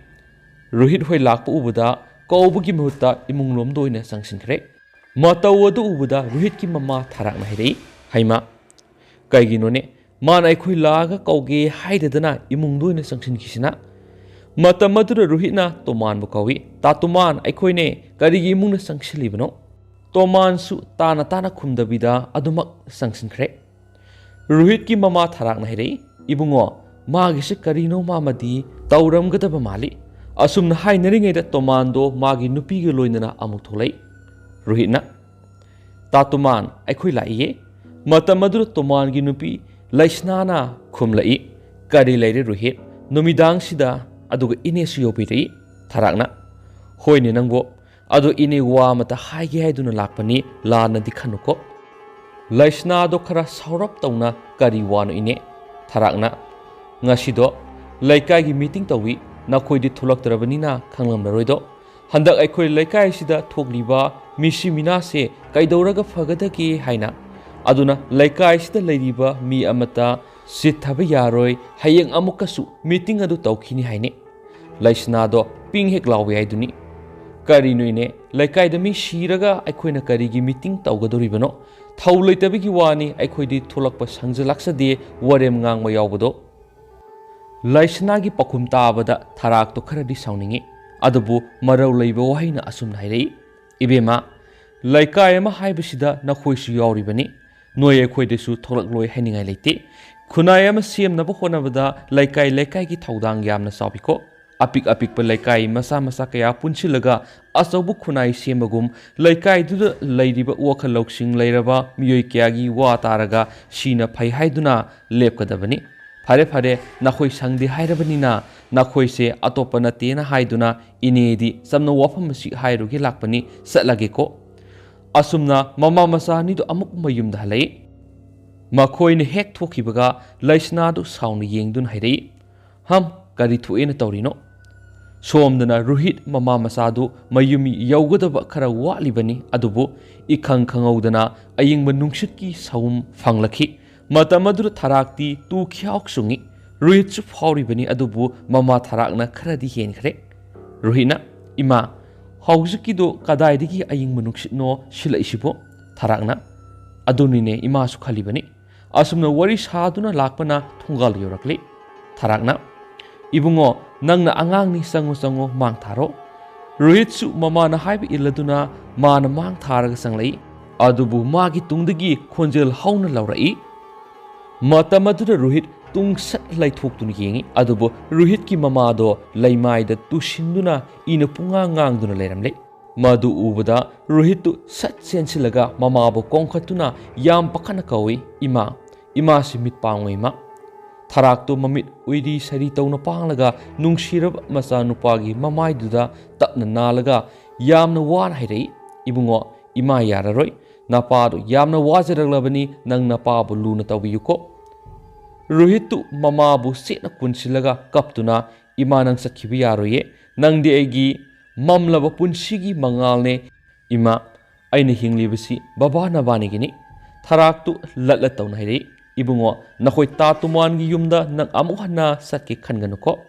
ꯔꯨꯍꯤꯠ ꯍꯣꯏ ꯂꯥꯛꯄ ꯎꯕꯗ ꯀꯧꯕꯒꯤ ꯃꯍꯨꯠꯇ ꯏꯃꯨꯡꯂꯣꯝꯗ ꯑꯣꯏꯅ ꯆꯪꯁꯤꯟꯈ꯭ꯔꯦ꯫ ꯃꯇꯧ ꯑꯗꯨ ꯎꯕꯗ ꯔꯨꯍꯤꯠꯀꯤ ꯃꯃꯥ ꯊꯥꯔꯥꯛꯅ ꯍꯥꯏꯔꯛꯏ, "ꯍꯩꯃꯥ, ꯀꯩꯒꯤꯅꯣꯅꯦ? ꯃꯥꯅ ꯑꯩꯈꯣꯏ ꯂꯥꯛꯑꯒ ꯀꯧꯒꯦ ꯍꯥꯏꯗꯗꯅ ꯏꯃꯨꯡꯗ ꯑꯣꯏꯅ ꯆꯪꯁꯤꯟꯈꯤꯁꯤꯅ?" ꯃꯇꯝ ꯑꯗꯨꯗ ꯔꯨꯍꯤꯠꯅ ꯇꯣꯃꯥꯟꯕꯨ ꯀꯧꯏ, "ꯇꯥ ꯇꯣꯃꯥꯟ, ꯑꯩꯈꯣꯏꯅꯦ, ꯀꯔꯤꯒꯤ ꯏꯃꯨꯡꯗ ꯆꯪꯁꯤꯜꯂꯤꯕꯅꯣ?" ꯇꯣꯃꯥꯟꯁꯨ ꯇꯥꯅ ꯇꯥꯅ ꯈꯨꯝꯗꯕꯤꯗ ꯑꯗꯨꯃꯛ ꯆꯪꯁꯤꯟꯈ꯭ꯔꯦ꯫ ꯔꯨꯍꯤꯠꯀꯤ ꯃꯃꯥ ꯊꯥꯔꯥꯛꯅ ꯍꯥꯏꯔꯛꯏ, "ꯏꯕꯨꯡꯉꯣ, ꯃꯥꯒꯤꯁꯦ ꯀꯔꯤꯅꯣꯃ ꯑꯃꯗꯤ ꯇꯧꯔꯝꯒꯗꯕ ꯃꯥꯜꯂꯤ꯫" ꯑꯁꯨꯝꯅ ꯍꯥꯏꯅꯔꯤꯉꯩꯗ ꯇꯣꯃꯥꯟꯗꯣ ꯃꯥꯒꯤ ꯅꯨꯄꯤꯒ ꯂꯣꯏꯅꯅ ꯑꯃꯨꯛ ꯊꯣꯛꯂꯛꯏ꯫ ꯔꯨꯍꯤꯠꯅ, "ꯇꯥ ꯇꯣꯃꯥꯟ, ꯑꯩꯈꯣꯏ ꯂꯥꯛꯏꯌꯦ꯫" ꯃꯇꯝ ꯑꯗꯨꯗ ꯇꯣꯃꯥꯟꯒꯤ ꯅꯨꯄꯤ ꯂꯩꯁꯅꯥꯅ ꯈꯨꯝꯂꯛꯏ, "ꯀꯔꯤ ꯂꯩꯔꯦ ꯔꯨꯍꯤꯠ? ꯅꯨꯃꯤꯗꯥꯡꯁꯤꯗ ꯑꯗꯨꯒ ꯏꯅꯦꯁꯨ ꯌꯧꯕꯤꯔꯛꯏ꯫ ꯊꯔꯥꯛꯅ, "ꯍꯣꯏꯅꯦ ꯅꯪꯕꯨ, ꯑꯗꯣ ꯏꯅꯦ ꯋꯥ ꯑꯃꯇ ꯍꯥꯏꯒꯦ ꯍꯥꯏꯗꯨꯅ ꯂꯥꯛꯄꯅꯤ, ꯂꯥꯟꯅꯗꯤ ꯈꯟꯅꯨꯀꯣ꯫" ꯂꯩꯁꯅꯥꯗꯣ ꯈꯔ ꯁꯥꯎꯔꯞ ꯇꯧꯅ, "ꯀꯔꯤ ꯋꯥꯅꯣ ꯏꯅꯦ?" ꯊꯔꯥꯛꯅ, "ꯉꯁꯤꯗꯣ ꯂꯩꯀꯥꯏꯒꯤ ꯃꯤꯇꯤꯡ ꯇꯧꯏ, ꯅꯈꯣꯏꯗꯤ ꯊꯣꯛꯂꯛꯇ꯭ꯔꯕꯅꯤꯅ ꯈꯪꯂꯝꯂꯔꯣꯏꯗꯣ꯫ ꯍꯟꯗꯛ ꯑꯩꯈꯣꯏ ꯂꯩꯀꯥꯏꯁꯤꯗ ꯊꯣꯛꯂꯤꯕ ꯃꯤꯁꯤ ꯃꯤꯅꯥꯁꯦ ꯀꯩꯗꯧꯔꯒ ꯐꯒꯗꯒꯦ ꯍꯥꯏꯅ꯫ ꯑꯗꯨꯅ ꯂꯩꯀꯥꯏꯁꯤꯗ ꯂꯩꯔꯤꯕ ꯃꯤ ꯑꯃꯠꯇ ꯆꯤꯠꯊꯕ ꯌꯥꯔꯣꯏ, ꯍꯌꯦꯡ ꯑꯃꯨꯛꯀꯁꯨ ꯃꯤꯇꯤꯡ ꯑꯗꯨ ꯇꯧꯈꯤꯅꯤ ꯍꯥꯏꯅꯤ꯫" ꯂꯩꯁꯅꯥꯗꯣ ꯄꯤꯡ ꯍꯦꯛ ꯂꯥꯎꯕ ꯌꯥꯏꯗꯨꯅꯤ꯫ "ꯀꯔꯤꯅꯣ ꯏꯅꯦ, ꯂꯩꯀꯥꯏꯗ ꯃꯤ ꯁꯤꯔꯒ ꯑꯩꯈꯣꯏꯅ ꯀꯔꯤꯒꯤ ꯃꯤꯇꯤꯡ ꯇꯧꯒꯗꯧꯔꯤꯕꯅꯣ? ꯊꯧ ꯂꯩꯇꯕꯒꯤ ꯋꯥꯅꯤ, ꯑꯩꯈꯣꯏꯗꯤ ꯊꯣꯛꯂꯛꯄ ꯁꯪꯖ ꯂꯥꯛꯆꯗꯦ ꯋꯥꯔꯦꯝ ꯉꯥꯡꯕ ꯌꯥꯎꯕꯗꯣ꯫" ꯂꯩꯁꯅꯥꯒꯤ ꯄꯥꯎꯈꯨꯝ ꯇꯥꯕꯗ ꯊꯔꯥꯛꯇꯣ ꯈꯔꯗꯤ ꯁꯥꯎꯅꯤꯡꯉꯤ꯫ ꯑꯗꯨꯕꯨ ꯃꯔꯧ ꯂꯩꯕ ꯋꯥꯍꯩꯅ ꯑꯁꯨꯝꯅ ꯍꯥꯏꯔꯛꯏ, "ꯏꯕꯦꯝꯃ, ꯂꯩꯀꯥꯏ ꯑꯃ ꯍꯥꯏꯕꯁꯤꯗ ꯅꯈꯣꯏꯁꯨ ꯌꯥꯎꯔꯤꯕꯅꯤ꯫ ꯅꯣꯏ ꯑꯩꯈꯣꯏꯗꯁꯨ ꯊꯣꯛꯂꯛꯂꯣꯏ ꯍꯥꯏꯅꯤꯡꯉꯥꯏ ꯂꯩꯇꯦ꯫ ꯈꯨꯟꯅꯥꯏ ꯑꯃ ꯁꯦꯝꯅꯕ ꯍꯣꯠꯅꯕꯗ ꯂꯩꯀꯥꯏ ꯂꯩꯀꯥꯏꯒꯤ ꯊꯧꯗꯥꯡ ꯌꯥꯝꯅ ꯆꯥꯎꯏꯀꯣ꯫ ꯑꯄꯤꯛ ꯑꯄꯤꯛꯄ ꯂꯩꯀꯥꯏ ꯃꯆꯥ ꯃꯆꯥ ꯀꯌꯥ ꯄꯨꯟꯁꯤꯜꯂꯒ ꯑꯆꯧꯕ ꯈꯨꯟꯅꯥꯏ ꯁꯦꯝꯕꯒꯨꯝ, ꯂꯩꯀꯥꯏꯗꯨꯗ ꯂꯩꯔꯤꯕ ꯋꯥꯈꯜ ꯂꯧꯁꯤꯡ ꯂꯩꯔꯕ ꯃꯤꯑꯣꯏ ꯀꯌꯥꯒꯤ ꯋꯥ ꯇꯥꯔꯒ ꯁꯤꯅ ꯐꯩ ꯍꯥꯏꯗꯨꯅ ꯂꯦꯞꯀꯗꯕꯅꯤ꯫ ꯐꯔꯦ ꯐꯔꯦ, ꯅꯈꯣꯏ ꯁꯪꯗꯦ ꯍꯥꯏꯔꯕꯅꯤꯅ ꯅꯈꯣꯏꯁꯦ ꯑꯇꯣꯞꯄ ꯅꯠꯇꯦꯅ ꯍꯥꯏꯗꯨꯅ ꯏꯅꯦꯗꯤ ꯆꯝꯅ ꯋꯥꯐꯝ ꯑꯁꯤ ꯍꯥꯏꯔꯨꯒꯦ ꯂꯥꯛꯄꯅꯤ, ꯆꯠꯂꯒꯦꯀꯣ꯫" ꯑꯁꯨꯝꯅ ꯃꯃꯥ ꯃꯆꯥ ꯑꯅꯤꯗꯨ ꯑꯃꯨꯛ ꯃꯌꯨꯝꯗ ꯍꯜꯂꯛꯏ꯫ ꯃꯈꯣꯏꯅ ꯍꯦꯛ ꯊꯣꯛꯈꯤꯕꯒ ꯂꯩꯁꯅꯥꯗꯨ ꯁꯥꯎꯅ ꯌꯦꯡꯗꯨꯅ ꯍꯥꯏꯔꯛꯏ, "ꯍꯝ, ꯀꯔꯤ ꯊꯣꯛꯑꯦꯅ ꯇꯧꯔꯤꯅꯣ?" ꯁꯣꯝꯗꯅ ꯔꯣꯍꯤꯠ ꯃꯃꯥ ꯃꯆꯥꯗꯨ ꯃꯌꯨꯝ ꯌꯧꯒꯗꯕ ꯈꯔ ꯋꯥꯠꯂꯤꯕꯅꯤ, ꯑꯗꯨꯕꯨ ꯏꯈꯪ ꯈꯪꯍꯧꯗꯅ ꯑꯌꯤꯡꯕ ꯅꯨꯡꯁꯤꯠꯀꯤ ꯁꯥꯍꯨꯝ ꯐꯪꯂꯛꯈꯤ꯫ ꯃꯇꯝ ꯑꯗꯨꯗ ꯊꯔꯥꯛꯇꯤ ꯇꯨ ꯈ꯭ꯌꯥꯎ ꯆꯨꯡꯉꯤ꯫ ꯔꯣꯍꯤꯠꯁꯨ ꯐꯥꯎꯔꯤꯕꯅꯤ, ꯑꯗꯨꯕꯨ ꯃꯃꯥ ꯊꯔꯥꯛꯅ ꯈꯔꯗꯤ ꯍꯦꯟꯈ꯭ꯔꯦ꯫ ꯔꯣꯍꯤꯠꯅ, "ꯏꯃꯥ, ꯍꯧꯖꯤꯛꯀꯤꯗꯣ ꯀꯗꯥꯏꯗꯒꯤ ꯑꯌꯤꯡꯕ ꯅꯨꯡꯁꯤꯠꯅꯣ ꯁꯤꯜꯂꯛꯏꯁꯤꯕꯣ?" ꯊꯔꯥꯛꯅ, "ꯑꯗꯨꯅꯤꯅꯦ ꯏꯃꯥꯁꯨ ꯈꯜꯂꯤꯕꯅꯤ꯫" ꯑꯁꯨꯝꯅ ꯋꯥꯔꯤ ꯁꯥꯗꯨꯅ ꯂꯥꯛꯄꯅ ꯊꯣꯡꯒꯥꯜ ꯌꯧꯔꯛꯂꯤ꯫ ꯊꯔꯥꯛꯅ, "ꯏꯕꯨꯡꯉꯣ, ꯅꯪꯅ ꯑꯉꯥꯡꯅꯤ, ꯆꯪꯉꯣ, ꯆꯪꯉꯣ, ꯃꯥꯡ ꯊꯥꯔꯣ꯫" ꯔꯣꯍꯤꯠꯁꯨ ꯃꯃꯥꯅ ꯍꯥꯏꯕ ꯏꯜꯂꯗꯨꯅ ꯃꯥꯅ ꯃꯥꯡ ꯊꯥꯔꯒ ꯆꯪꯂꯛꯏ꯫ ꯑꯗꯨꯕꯨ ꯃꯥꯒꯤ ꯇꯨꯡꯗꯒꯤ ꯈꯣꯟꯖꯦꯜ ꯍꯧꯅ ꯂꯧꯔꯛꯏ꯫ ꯃꯇꯝ ꯑꯗꯨꯗ ꯔꯣꯍꯤꯠ ꯇꯨꯡꯁꯠ ꯂꯩꯊꯣꯛꯇꯨꯅ ꯌꯦꯡꯏ, ꯑꯗꯨꯕꯨ ꯔꯣꯍꯤꯠꯀꯤ ꯃꯃꯥꯗꯣ ꯂꯩꯃꯥꯏꯗ ꯇꯨꯁꯤꯟꯗꯨꯅ ꯏꯅ ꯄꯨꯡꯉꯥꯡ ꯉꯥꯡꯗꯨꯅ ꯂꯩꯔꯝꯂꯦ꯫ ꯃꯗꯨ ꯎꯕꯗ ꯔꯣꯍꯤꯠꯇꯨ ꯁꯠ ꯆꯦꯟꯁꯤꯜꯂꯒ ꯃꯃꯥꯕꯨ ꯀꯣꯡꯈꯠꯇꯨꯅ ꯌꯥꯝ ꯄꯥꯈꯠꯅ ꯀꯧꯏ, "ꯏꯃꯥ, ꯏꯃꯥꯁꯤ ꯃꯤꯠ ꯄꯥꯡꯉꯨ ꯏꯃꯥ꯫" ꯊꯔꯥꯛꯇꯨ ꯃꯃꯤꯠ ꯎꯏꯔꯤ ꯁꯔꯤ ꯇꯧꯅ ꯄꯥꯡꯂꯒ ꯅꯨꯡꯁꯤꯔꯕ ꯃꯆꯥꯅꯨꯄꯥꯒꯤ ꯃꯃꯥꯏꯗꯨꯗ ꯇꯞꯅ ꯅꯥꯜꯂꯒ ꯌꯥꯝꯅ ꯋꯥꯅ ꯍꯥꯏꯔꯛꯏ, "ꯏꯕꯨꯡꯉꯣ, ꯏꯃꯥ ꯌꯥꯔꯔꯣꯏ, ꯅꯄꯥꯗꯨ ꯌꯥꯝꯅ ꯋꯥꯖꯔꯛꯂꯕꯅꯤ, ꯅꯪ ꯅꯄꯥꯕꯨ ꯂꯨꯅ ꯇꯧꯕꯤꯌꯨꯀꯣ꯫" ꯔꯣꯍꯤꯠꯇꯨ ꯃꯃꯥꯕꯨ ꯆꯦꯠꯅ ꯀꯨꯟꯁꯤꯜꯂꯒ ꯀꯞꯇꯨꯅ, "ꯏꯃꯥ, ꯅꯪ ꯆꯠꯈꯤꯕ ꯌꯥꯔꯣꯏꯌꯦ, ꯅꯪꯗꯤ ꯑꯩꯒꯤ ꯃꯝꯂꯕ ꯄꯨꯟꯁꯤꯒꯤ ꯃꯉꯥꯜꯅꯦ꯫ ꯏꯃꯥ, ꯑꯩꯅ ꯍꯤꯡꯂꯤꯕꯁꯤ ꯕꯕꯥ ꯅꯕꯥꯅꯤꯒꯤꯅꯤ꯫" ꯊꯔꯥꯛꯇꯨ ꯂꯠꯂ ꯇꯧꯅ ꯍꯥꯏꯔꯛꯏ, "ꯏꯕꯨꯡꯉꯣ, ꯅꯈꯣꯏ ꯇꯥ ꯇꯨꯃꯥꯟꯒꯤ ꯌꯨꯝꯗ ꯅꯪ ꯑꯃꯨꯛ ꯍꯟꯅ ꯆꯠꯀꯦ ꯈꯟꯒꯅꯨꯀꯣ꯫"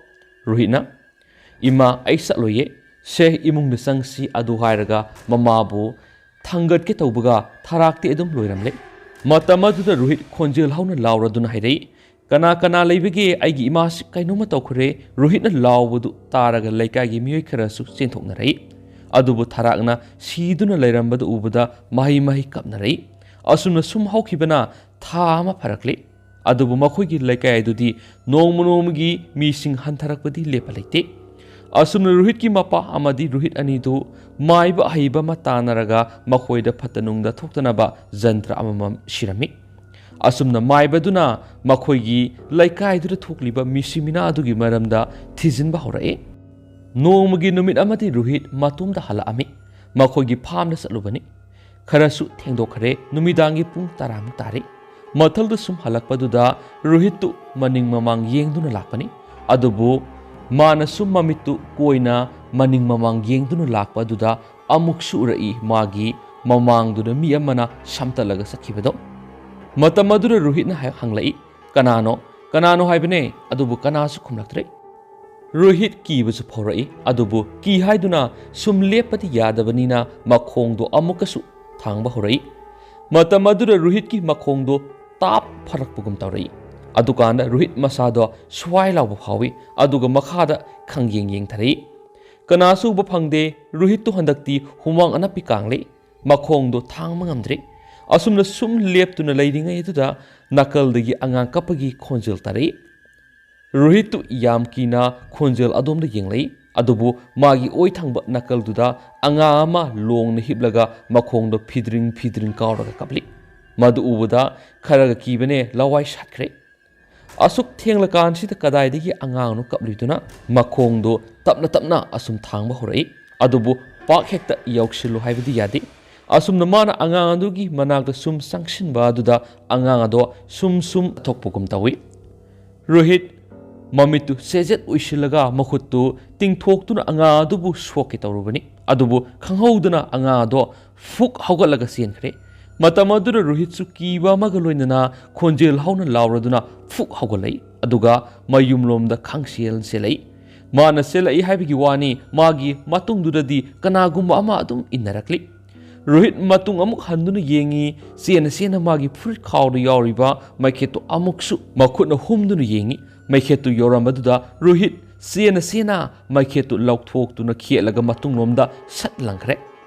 ꯔꯣꯍꯤꯠꯅ, "ꯏꯃꯥ, ꯑꯩ ꯆꯠꯂꯣꯏꯌꯦ, ꯁꯦ, ꯏꯃꯨꯡꯗ ꯆꯪꯁꯤ" ꯑꯗꯨ ꯍꯥꯏꯔꯒ ꯃꯃꯥꯕꯨ ꯊꯥꯡꯒꯠꯀꯦ ꯇꯧꯕꯒ ꯊꯔꯥꯛꯇꯤ ꯑꯗꯨꯝ ꯂꯣꯏꯔꯝꯂꯦ꯫ ꯃꯇꯝ ꯑꯗꯨꯗ ꯔꯣꯍꯤꯠ ꯈꯣꯟꯖꯦꯜ ꯍꯧꯅ ꯂꯥꯎꯔꯗꯨꯅ ꯍꯥꯏꯔꯛꯏ, "ꯀꯅꯥ ꯀꯅꯥ ꯂꯩꯕꯒꯦ? ꯑꯩꯒꯤ ꯏꯃꯥꯁꯤ ꯀꯩꯅꯣꯝꯃ ꯇꯧꯈ꯭ꯔꯦ꯫" ꯔꯣꯍꯤꯠꯅ ꯂꯥꯎꯕꯗꯨ ꯇꯥꯔꯒ ꯂꯩꯀꯥꯏꯒꯤ ꯃꯤꯑꯣꯏ ꯈꯔꯁꯨ ꯆꯦꯟꯊꯣꯛꯅꯔꯛꯏ꯫ ꯑꯗꯨꯕꯨ ꯊꯔꯥꯛꯅ ꯁꯤꯗꯨꯅ ꯂꯩꯔꯝꯕꯗꯨ ꯎꯕꯗ ꯃꯍꯩ ꯃꯍꯩ ꯀꯞꯅꯔꯛꯏ꯫ ꯑꯁꯨꯝꯅ ꯁꯨꯝ ꯍꯧꯈꯤꯕꯅ ꯊꯥ ꯑꯃ ꯐꯥꯔꯛꯂꯤ꯫ ꯑꯗꯨꯕꯨ ꯃꯈꯣꯏꯒꯤ ꯂꯩꯀꯥꯏ ꯑꯗꯨꯗꯤ ꯅꯣꯡꯃ ꯅꯣꯡꯃꯒꯤ ꯃꯤꯁꯤꯡ ꯍꯟꯊꯔꯛꯄꯗꯤ ꯂꯦꯞꯄ ꯂꯩꯇꯦ꯫ ꯑꯁꯨꯝꯅ ꯔꯣꯍꯤꯠꯀꯤ ꯃꯄꯥ ꯑꯃꯗꯤ ꯔꯣꯍꯤꯠ ꯑꯅꯤꯗꯨ ꯃꯥꯏꯕ ꯑꯍꯩꯕ ꯑꯃ ꯇꯥꯟꯅꯔꯒ ꯃꯈꯣꯏꯗ ꯐꯠꯇ ꯅꯨꯡꯗ ꯊꯣꯛꯇꯅꯕ ꯖꯟꯇ꯭ꯔ ꯑꯃꯃꯝ ꯁꯤꯔꯝꯃꯤ꯫ ꯑꯁꯨꯝꯅ ꯃꯥꯏꯕꯗꯨꯅ ꯃꯈꯣꯏꯒꯤ ꯂꯩꯀꯥꯏꯗꯨꯗ ꯊꯣꯛꯂꯤꯕ ꯃꯤꯁꯤ ꯃꯤꯅꯥ ꯑꯗꯨꯒꯤ ꯃꯔꯝꯗ ꯊꯤꯖꯤꯟꯕ ꯍꯧꯔꯛꯏ꯫ ꯅꯣꯡꯃꯒꯤ ꯅꯨꯃꯤꯠ ꯑꯃꯗꯤ ꯔꯣꯍꯤꯠ ꯃꯇꯣꯝꯗ ꯍꯜꯂꯛꯑꯝꯃꯤ꯫ ꯃꯈꯣꯏꯒꯤ ꯐꯥꯔꯝꯗ ꯆꯠꯂꯨꯕꯅꯤ꯫ ꯈꯔꯁꯨ ꯊꯦꯡꯗꯣꯛꯈ꯭ꯔꯦ, ꯅꯨꯃꯤꯗꯥꯡꯒꯤ ꯄꯨꯡ ꯇꯔꯥꯃꯨꯛ ꯇꯥꯔꯦ꯫ ꯃꯊꯜꯗ ꯁꯨꯝ ꯍꯜꯂꯛꯄꯗꯨꯗ ꯔꯣꯍꯤꯠꯇꯨ ꯃꯅꯤꯡ ꯃꯃꯥꯡ ꯌꯦꯡꯗꯨꯅ ꯂꯥꯛꯄꯅꯤ꯫ ꯑꯗꯨꯕꯨ ꯃꯥꯅ ꯁꯨꯝ ꯃꯃꯤꯠꯇꯨ ꯀꯣꯏꯅ ꯃꯅꯤꯡ ꯃꯃꯥꯡ ꯌꯦꯡꯗꯨꯅ ꯂꯥꯛꯄ ꯑꯗꯨꯗ ꯑꯃꯨꯛꯁꯨ ꯎꯔꯛꯏ, ꯃꯥꯒꯤ ꯃꯃꯥꯡꯗꯨꯗ ꯃꯤ ꯑꯃꯅ ꯁꯝꯇꯠꯂꯒ ꯆꯠꯈꯤꯕꯗꯣ꯫ ꯃꯇꯝ ꯑꯗꯨꯗ ꯔꯣꯍꯤꯠꯅ ꯍ-, ꯍꯪꯂꯛꯏ, "ꯀꯅꯥꯅꯣ? ꯀꯅꯥꯅꯣ ꯍꯥꯏꯕꯅꯦ?" ꯑꯗꯨꯕꯨ ꯀꯅꯥꯁꯨ ꯈꯨꯝꯂꯛꯇ꯭ꯔꯦ꯫ ꯔꯣꯍꯤꯠ ꯀꯤꯕꯁꯨ ꯐꯥꯎꯔꯛꯏ, ꯑꯗꯨꯕꯨ ꯀꯤ ꯍꯥꯏꯗꯨꯅ ꯁꯨꯝ ꯂꯦꯞꯄꯗꯤ ꯌꯥꯗꯕꯅꯤꯅ ꯃꯈꯣꯡꯗꯣ ꯑꯃꯨꯛꯀꯁꯨ ꯊꯥꯡꯕ ꯍꯧꯔꯛꯏ꯫ ꯃꯇꯝ ꯑꯗꯨꯗ ꯔꯣꯍꯤꯠꯀꯤ ꯃꯈꯣꯡꯗꯣ ꯇꯥꯞ ꯐꯔꯛꯄꯒꯨꯝ ꯇꯧꯔꯛꯏ꯫ ꯑꯗꯨꯀꯥꯟꯗ ꯔꯣꯍꯤꯠ ꯃꯁꯥꯗꯣ ꯁ꯭ꯋꯥꯏ ꯂꯥꯎꯕ ꯐꯥꯎꯏ, ꯑꯗꯨꯒ ꯃꯈꯥꯗ ꯈꯪꯌꯦꯡ ꯌꯦꯡꯊꯔꯛꯏ꯫ ꯀꯅꯥꯁꯨ ꯎꯕ ꯐꯪꯗꯦ꯫ ꯔꯣꯍꯤꯠꯇꯨ ꯍꯟꯗꯛꯇꯤ ꯍꯨꯃꯥꯡ ꯑꯅꯞꯄꯤ ꯀꯥꯡꯂꯦ꯫ ꯃꯈꯣꯡꯗꯣ ꯊꯥꯡꯕ ꯉꯝꯗ꯭ꯔꯦ꯫ ꯑꯁꯨꯝꯅ ꯁꯨꯝ ꯂꯦꯞꯇꯨꯅ ꯂꯩꯔꯤꯉꯩ ꯑꯗꯨꯗ ꯅꯥꯀꯜꯗꯒꯤ ꯑꯉꯥꯡ ꯀꯞꯄꯒꯤ ꯈꯣꯟꯖꯦꯜ ꯇꯥꯔꯛꯏ꯫ ꯔꯣꯍꯤꯠꯇꯨ ꯌꯥꯝ ꯀꯤꯅ ꯈꯣꯟꯖꯦꯜ ꯑꯗꯣꯝꯗ ꯌꯦꯡꯂꯛꯏ, ꯑꯗꯨꯕꯨ ꯃꯥꯒꯤ ꯑꯣꯏ ꯊꯪꯕ ꯅꯥꯀꯜꯗꯨꯗ ꯑꯉꯥꯡ ꯑꯃ ꯂꯣꯡꯅ ꯍꯤꯞꯂꯒ ꯃꯈꯣꯡꯗꯣ ꯐꯤꯗ꯭ꯔꯤꯡ ꯐꯤꯗ꯭ꯔꯤꯡ ꯀꯥꯎꯔꯒ ꯀꯞꯂꯤ꯫ ꯃꯗꯨ ꯎꯕꯗ ꯈꯔꯒ ꯀꯤꯕꯅꯦ ꯂꯋꯥꯏ ꯁꯥꯠꯈ꯭ꯔꯦ꯫ ꯑꯁꯨꯛ ꯊꯦꯡꯂꯀꯥꯟꯁꯤꯗ ꯀꯗꯥꯏꯗꯒꯤ ꯑꯉꯥꯡꯅꯣ ꯀꯞꯂꯤꯗꯨꯅ? ꯃꯈꯣꯡꯗꯣ ꯇꯞꯅ ꯇꯞꯅ ꯑꯁꯨꯝ ꯊꯥꯡꯕ ꯍꯧꯔꯛꯏ꯫ ꯑꯗꯨꯕꯨ ꯄꯥꯛ ꯍꯦꯛꯇ ꯌꯧꯁꯤꯜꯂꯨ ꯍꯥꯏꯕꯗꯤ ꯌꯥꯗꯦ꯫ ꯑꯁꯨꯝꯅ ꯃꯥꯅ ꯑꯉꯥꯡ ꯑꯗꯨꯒꯤ ꯃꯅꯥꯛꯇ ꯁꯨꯝ ꯆꯪꯁꯤꯟꯕ ꯑꯗꯨꯗ ꯑꯉꯥꯡ ꯑꯗꯣ ꯁꯨꯝ ꯁꯨꯝ ꯊꯣꯛꯄꯒꯨꯝ ꯇꯧꯏ꯫ ꯔꯣꯍꯤꯠ ꯃꯃꯤꯠꯇꯨ ꯁꯦꯖꯦꯠ ꯎꯏꯁꯤꯜꯂꯒ ꯃꯈꯨꯠꯇꯨ ꯇꯤꯡꯊꯣꯛꯇꯨꯅ ꯑꯉꯥꯡ ꯑꯗꯨꯕꯨ ꯁꯣꯛꯀꯦ ꯇꯧꯔꯨꯕꯅꯤ꯫ ꯑꯗꯨꯕꯨ ꯈꯪꯍꯧꯗꯅ ꯑꯉꯥꯡ ꯑꯗꯣ ꯐꯨꯛ ꯍꯧꯒꯠꯂꯒ ꯆꯦꯟꯈ꯭ꯔꯦ꯫ ꯃꯇꯝ ꯑꯗꯨꯗ ꯔꯣꯍꯤꯠꯁꯨ ꯀꯤꯕ ꯑꯃꯒ ꯂꯣꯏꯅꯅ ꯈꯣꯟꯖꯦꯜ ꯍꯧꯅ ꯂꯥꯎꯔꯗꯨꯅ ꯐꯨꯛ ꯍꯧꯒꯠꯂꯛꯏ꯫ ꯑꯗꯨꯒ ꯃꯌꯨꯝꯂꯣꯝꯗ ꯈꯪꯆꯦꯜ ꯆꯦꯜꯂꯛꯏ꯫ ꯃꯥꯅ ꯆꯦꯜꯂꯛꯏ ꯍꯥꯏꯕꯒꯤ ꯋꯥꯅꯤ, ꯃꯥꯒꯤ ꯃꯇꯨꯡꯗꯨꯗꯗꯤ ꯀꯅꯥꯒꯨꯝꯕ ꯑꯃ ꯑꯗꯨꯝ ꯏꯟꯅꯔꯛꯂꯤ꯫ ꯔꯣꯍꯤꯠ ꯃꯇꯨꯡ ꯑꯃꯨꯛ ꯍꯟꯗꯨꯅ ꯌꯦꯡꯉꯤ꯫ ꯆꯦꯟꯅ ꯆꯦꯟꯅ ꯃꯥꯒꯤ ꯐꯨꯔꯤꯠ ꯈꯥꯎꯗ ꯌꯥꯎꯔꯤꯕ ꯃꯩꯈꯦꯠꯇꯨ ꯑꯃꯨꯛꯁꯨ ꯃꯈꯨꯠꯅ ꯍꯨꯝꯗꯨꯅ ꯌꯦꯡꯉꯤ꯫ ꯃꯩꯈꯦꯠꯇꯨ ꯌꯧꯔꯝꯕꯗꯨꯗ ꯔꯣꯍꯤꯠ ꯆꯦꯟꯅ ꯆꯦꯟꯅ ꯃꯩꯈꯦꯠꯇꯨ ꯂꯧꯊꯣꯛꯇꯨꯅ ꯈꯦꯠꯂꯒ ꯃꯇꯨꯡꯂꯣꯝꯗ ꯁꯠ ꯂꯪꯈ꯭ꯔꯦ꯫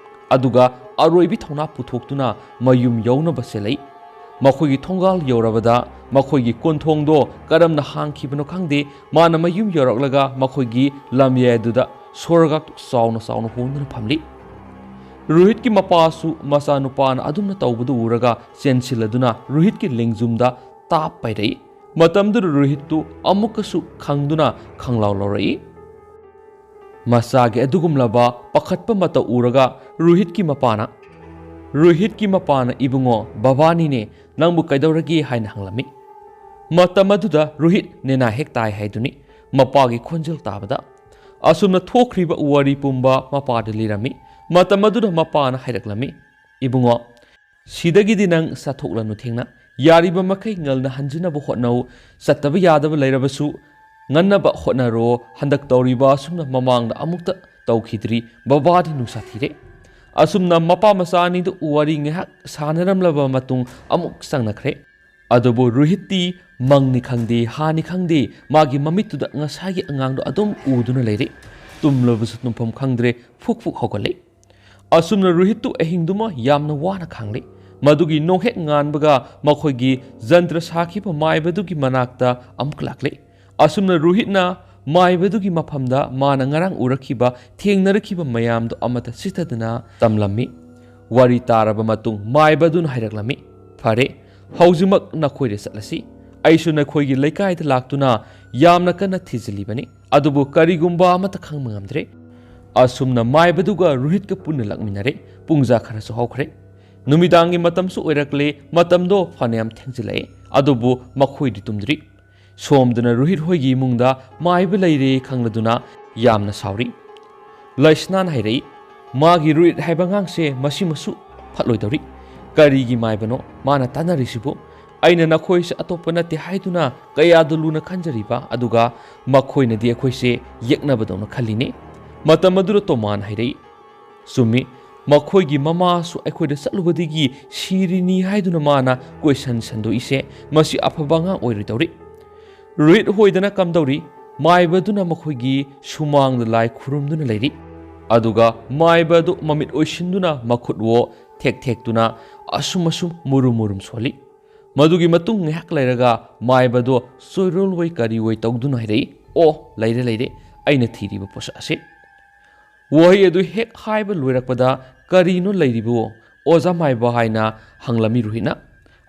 ꯑꯗꯨꯒ ꯑꯔꯣꯏꯕꯤ ꯊꯧꯅꯥ ꯄꯨꯊꯣꯛꯇꯨꯅ ꯃꯌꯨꯝ ꯌꯧꯅꯕ ꯆꯦꯜꯂꯛꯏ꯫ ꯃꯈꯣꯏꯒꯤ ꯊꯣꯡꯒꯥꯜ ꯌꯧꯔꯕꯗ ꯃꯈꯣꯏꯒꯤ ꯀꯣꯟꯊꯣꯡꯗꯣ ꯀꯔꯝꯅ ꯍꯥꯡꯈꯤꯕꯅꯣ ꯈꯪꯗꯦ, ꯃꯥꯅ ꯃꯌꯨꯝ ꯌꯧꯔꯛꯂꯒ ꯃꯈꯣꯏꯒꯤ ꯂꯝꯌꯥꯏꯗꯨꯗ ꯁꯣꯔꯒꯥꯛꯇꯨ ꯆꯥꯎꯅ ꯆꯥꯎꯅ ꯍꯣꯡꯗꯨꯅ ꯐꯝꯂꯤ꯫ ꯔꯣꯍꯤꯠꯀꯤ ꯃꯄꯥꯁꯨ ꯃꯆꯥꯅꯨꯄꯥꯅ ꯑꯗꯨꯝꯅ ꯇꯧꯕꯗꯨ ꯎꯔꯒ ꯆꯦꯟꯁꯤꯜꯂꯗꯨꯅ ꯔꯣꯍꯤꯠꯀꯤ ꯂꯦꯡꯖꯨꯝꯗ ꯇꯥꯞ ꯄꯥꯏꯔꯛꯏ꯫ ꯃꯇꯝꯗꯨꯗ ꯔꯣꯍꯤꯠꯇꯨ ꯑꯃꯨꯛꯀꯁꯨ ꯈꯪꯗꯨꯅ ꯈꯪꯂꯥꯎ ꯂꯥꯎꯔꯛꯏ꯫ ꯃꯆꯥꯒꯤ ꯑꯗꯨꯒꯨꯝꯂꯕ ꯄꯥꯈꯠꯄ ꯃꯇꯧ ꯎꯔꯒ ꯔꯣꯍꯤꯠꯀꯤ ꯃꯄꯥꯅ, ꯔꯣꯍꯤꯠꯀꯤ ꯃꯄꯥꯅ, "ꯏꯕꯨꯡꯉꯣ, ꯕꯕꯥꯅꯤꯅꯦ, ꯅꯪꯕꯨ ꯀꯩꯗꯧꯔꯒꯦ?" ꯍꯥꯏꯅ ꯍꯪꯂꯝꯃꯤ꯫ ꯃꯇꯝ ꯑꯗꯨꯗ ꯔꯣꯍꯤꯠ ꯅꯦꯅꯥ ꯍꯦꯛ ꯇꯥꯏ ꯍꯥꯏꯗꯨꯅꯤ꯫ ꯃꯄꯥꯒꯤ ꯈꯣꯟꯖꯦꯜ ꯇꯥꯕꯗ ꯑꯁꯨꯝꯅ ꯊꯣꯛꯈ꯭ꯔꯤꯕ ꯋꯥꯔꯤ ꯄꯨꯝꯕ ꯃꯄꯥꯗ ꯂꯤꯔꯝꯃꯤ꯫ ꯃꯇꯝ ꯑꯗꯨꯗ ꯃꯄꯥꯅ ꯍꯥꯏꯔꯛꯂꯝꯃꯤ, "ꯏꯕꯨꯡꯉꯣ, ꯁꯤꯗꯒꯤꯗꯤ ꯅꯪ ꯆꯠꯊꯣꯛꯂꯅꯨ ꯊꯦꯡꯅ꯫ ꯌꯥꯔꯤꯕ ꯃꯈꯩ ꯉꯟꯅ ꯍꯟꯖꯤꯟꯅꯕ ꯍꯣꯠꯅꯧ꯫ ꯆꯠꯇꯕ ꯌꯥꯗꯕ ꯂꯩꯔꯕꯁꯨ ꯉꯟꯅꯕ ꯍꯣꯠꯅꯔꯣ꯫ ꯍꯟꯗꯛ ꯇꯧꯔꯤꯕ ꯑꯁꯨꯝꯅ ꯃꯃꯥꯡꯗ ꯑꯃꯨꯛꯇ ꯇꯧꯈꯤꯗ꯭ꯔꯤ꯫ ꯕꯕꯥꯗꯤ ꯅꯨꯡꯁꯥ ꯊꯤꯔꯦ꯫" ꯑꯁꯨꯝꯅ ꯃꯄꯥ ꯃꯆꯥ ꯑꯅꯤꯗꯨ ꯋꯥꯔꯤ ꯉꯥꯏꯍꯥꯛ ꯁꯥꯟꯅꯔꯝꯂꯕ ꯃꯇꯨꯡ ꯑꯃꯨꯛ ꯆꯪꯅꯈ꯭ꯔꯦ꯫ ꯑꯗꯨꯕꯨ ꯔꯣꯍꯤꯠꯇꯤ ꯃꯪꯅꯤ ꯈꯪꯗꯦ, ꯍꯥꯅꯤ ꯈꯪꯗꯦ, ꯃꯥꯒꯤ ꯃꯃꯤꯠꯇꯨꯗ ꯉꯁꯥꯏꯒꯤ ꯑꯉꯥꯡꯗꯣ ꯑꯗꯨꯝ ꯎꯗꯨꯅ ꯂꯩꯔꯦ꯫ ꯇꯨꯝꯂꯕꯁꯨ ꯇꯨꯝꯐꯝ ꯈꯪꯗ꯭ꯔꯦ, ꯐꯨꯛ ꯐꯨꯛ ꯍꯧꯒꯠꯂꯦ꯫ ꯑꯁꯨꯝꯅ ꯔꯣꯍꯤꯠꯇꯨ ꯑꯍꯤꯡꯗꯨꯃ ꯌꯥꯝꯅ ꯋꯥꯅ ꯈꯥꯡꯂꯦ꯫ ꯃꯗꯨꯒꯤ ꯅꯣꯡꯍꯦꯛ ꯉꯥꯟꯕꯒ ꯃꯈꯣꯏꯒꯤ ꯖꯟꯇ꯭ꯔ ꯁꯥꯈꯤꯕ ꯃꯥꯏꯕꯗꯨꯒꯤ ꯃꯅꯥꯛꯇ ꯑꯃꯨꯛ ꯂꯥꯛꯂꯦ꯫ ꯑꯁꯨꯝꯅ ꯔꯣꯍꯤꯠꯅ ꯃꯥꯏꯕꯗꯨꯒꯤ ꯃꯐꯝꯗ ꯃꯥꯅ ꯉꯔꯥꯡ ꯎꯔꯛꯈꯤꯕ, ꯊꯦꯡꯅꯔꯛꯈꯤꯕ ꯃꯌꯥꯝꯗꯨ ꯑꯃꯠꯇ ꯆꯤꯠꯊꯗꯅ ꯇꯝꯂꯝꯃꯤ꯫ ꯋꯥꯔꯤ ꯇꯥꯔꯕ ꯃꯇꯨꯡ ꯃꯥꯏꯕꯗꯨꯅ ꯍꯥꯏꯔꯛꯂꯝꯃꯤ, "ꯐꯔꯦ, ꯍꯧꯖꯤꯛꯃꯛ ꯅꯈꯣꯏꯗ ꯆꯠꯂꯁꯤ꯫ ꯑꯩꯁꯨ ꯅꯈꯣꯏꯒꯤ ꯂꯩꯀꯥꯏꯗ ꯂꯥꯛꯇꯨꯅ ꯌꯥꯝꯅ ꯀꯟꯅ ꯊꯤꯖꯤꯜꯂꯤꯕꯅꯤ, ꯑꯗꯨꯕꯨ ꯀꯔꯤꯒꯨꯝꯕ ꯑꯃꯠꯇ ꯈꯪꯕ ꯉꯝꯗ꯭ꯔꯦ꯫ ꯑꯁꯨꯝꯅ ꯃꯥꯏꯕꯗꯨꯒ ꯔꯣꯍꯤꯠꯀ ꯄꯨꯟꯅ ꯂꯥꯛꯃꯤꯟꯅꯔꯦ꯫ ꯄꯨꯡꯖꯥ ꯈꯔꯁꯨ ꯍꯧꯈ꯭ꯔꯦ꯫ ꯅꯨꯃꯤꯗꯥꯡꯒꯤ ꯃꯇꯝꯁꯨ ꯑꯣꯏꯔꯛꯂꯦ꯫ ꯃꯇꯝꯗꯣ ꯐꯅꯌꯥꯝ ꯊꯦꯡꯖꯤꯜꯂꯛꯑꯦ, ꯑꯗꯨꯕꯨ ꯃꯈꯣꯏꯗꯤ ꯇꯨꯝꯗ꯭ꯔꯤ꯫ ꯁꯣꯝꯗꯅ ꯔꯣꯍꯤꯠ ꯍꯣꯏꯒꯤ ꯏꯃꯨꯡꯗ ꯃꯥꯏꯕ ꯂꯩꯔꯦ ꯈꯪꯂꯗꯨꯅ ꯌꯥꯝꯅ ꯁꯥꯎꯔꯤ꯫ ꯂꯩꯁꯅꯥꯅ ꯍꯥꯏꯔꯛꯏ, "ꯃꯥꯒꯤ ꯔꯣꯍꯤꯠ ꯍꯥꯏꯕ ꯑꯉꯥꯡꯁꯦ ꯃꯁꯤꯃꯁꯨ ꯐꯠꯂꯣꯏꯗꯧꯔꯤ꯫ ꯀꯔꯤꯒꯤ ꯃꯥꯏꯕꯅꯣ ꯃꯥꯅ ꯇꯥꯟꯅꯔꯤꯁꯤꯕꯨ? ꯑꯩꯅ ꯅꯈꯣꯏꯁꯦ ꯑꯇꯣꯞꯄ ꯅꯠꯇꯦ ꯍꯥꯏꯗꯨꯅ ꯀꯌꯥꯗ ꯂꯨꯅ ꯈꯟꯖꯔꯤꯕ, ꯑꯗꯨꯒ ꯃꯈꯣꯏꯅꯗꯤ ꯑꯩꯈꯣꯏꯁꯦ ꯌꯦꯛꯅꯕꯗꯧꯅ ꯈꯜꯂꯤꯅꯦ꯫" ꯃꯇꯝ ꯑꯗꯨꯗ ꯇꯣꯃꯥꯅ ꯍꯥꯏꯔꯛꯏ, "ꯆꯨꯝꯃꯤ, ꯃꯈꯣꯏꯒꯤ ꯃꯃꯥꯁꯨ ꯑꯩꯈꯣꯏꯗ ꯆꯠꯂꯨꯕꯗꯒꯤ ꯁꯤꯔꯤꯅꯤ ꯍꯥꯏꯗꯨꯅ ꯃꯥꯅ ꯀꯣꯏꯁꯟ ꯁꯟꯗꯣꯛꯏꯁꯦ, ꯃꯁꯤ ꯑꯐꯕ ꯑꯉꯥꯡ ꯑꯣꯏꯔꯣꯏꯗꯧꯔꯤ꯫" ꯔꯣꯍꯤꯠ ꯍꯣꯏꯗꯅ ꯀꯝꯗꯧꯔꯤ? ꯃꯥꯏꯕꯗꯨꯅ ꯃꯈꯣꯏꯒꯤ ꯁꯨꯃꯥꯡꯗ ꯂꯥꯏ ꯈꯨꯔꯨꯝꯗꯨꯅ ꯂꯩꯔꯤ꯫ ꯑꯗꯨꯒ ꯃꯥꯏꯕ ꯑꯗꯨ ꯃꯃꯤꯠ ꯑꯣꯏꯁꯤꯟꯗꯨꯅ ꯃꯈꯨꯠꯋꯣ ꯊꯦꯛ ꯊꯦꯛꯇꯨꯅ ꯑꯁꯨꯝ ꯑꯁꯨꯝ ꯃꯨꯔꯨꯝ ꯃꯨꯔꯨꯝ ꯁꯣꯜꯂꯤ꯫ ꯃꯗꯨꯒꯤ ꯃꯇꯨꯡ ꯉꯥꯏꯍꯥꯛ ꯂꯩꯔꯒ ꯃꯥꯏꯕꯗꯣ ꯆꯣꯏꯔꯣꯜ ꯑꯣꯏ ꯀꯔꯤ ꯑꯣꯏ ꯇꯧꯗꯨꯅ ꯍꯥꯏꯔꯛꯏ, "ꯑꯣ, ꯂꯩꯔꯦ, ꯂꯩꯔꯦ, ꯑꯩꯅ ꯊꯤꯔꯤꯕ ꯄꯣꯠꯁꯛ ꯑꯁꯤ꯫" ꯋꯥꯍꯩ ꯑꯗꯨ ꯍꯦꯛ ꯍꯥꯏꯕ ꯂꯣꯏꯔꯛꯄꯗ, "ꯀꯔꯤꯅꯣ ꯂꯩꯔꯤꯕꯣ, ꯑꯣꯖꯥ ꯃꯥꯏꯕ?" ꯍꯥꯏꯅ ꯍꯪꯂꯝꯃꯤ ꯔꯣꯍꯤꯠꯅ꯫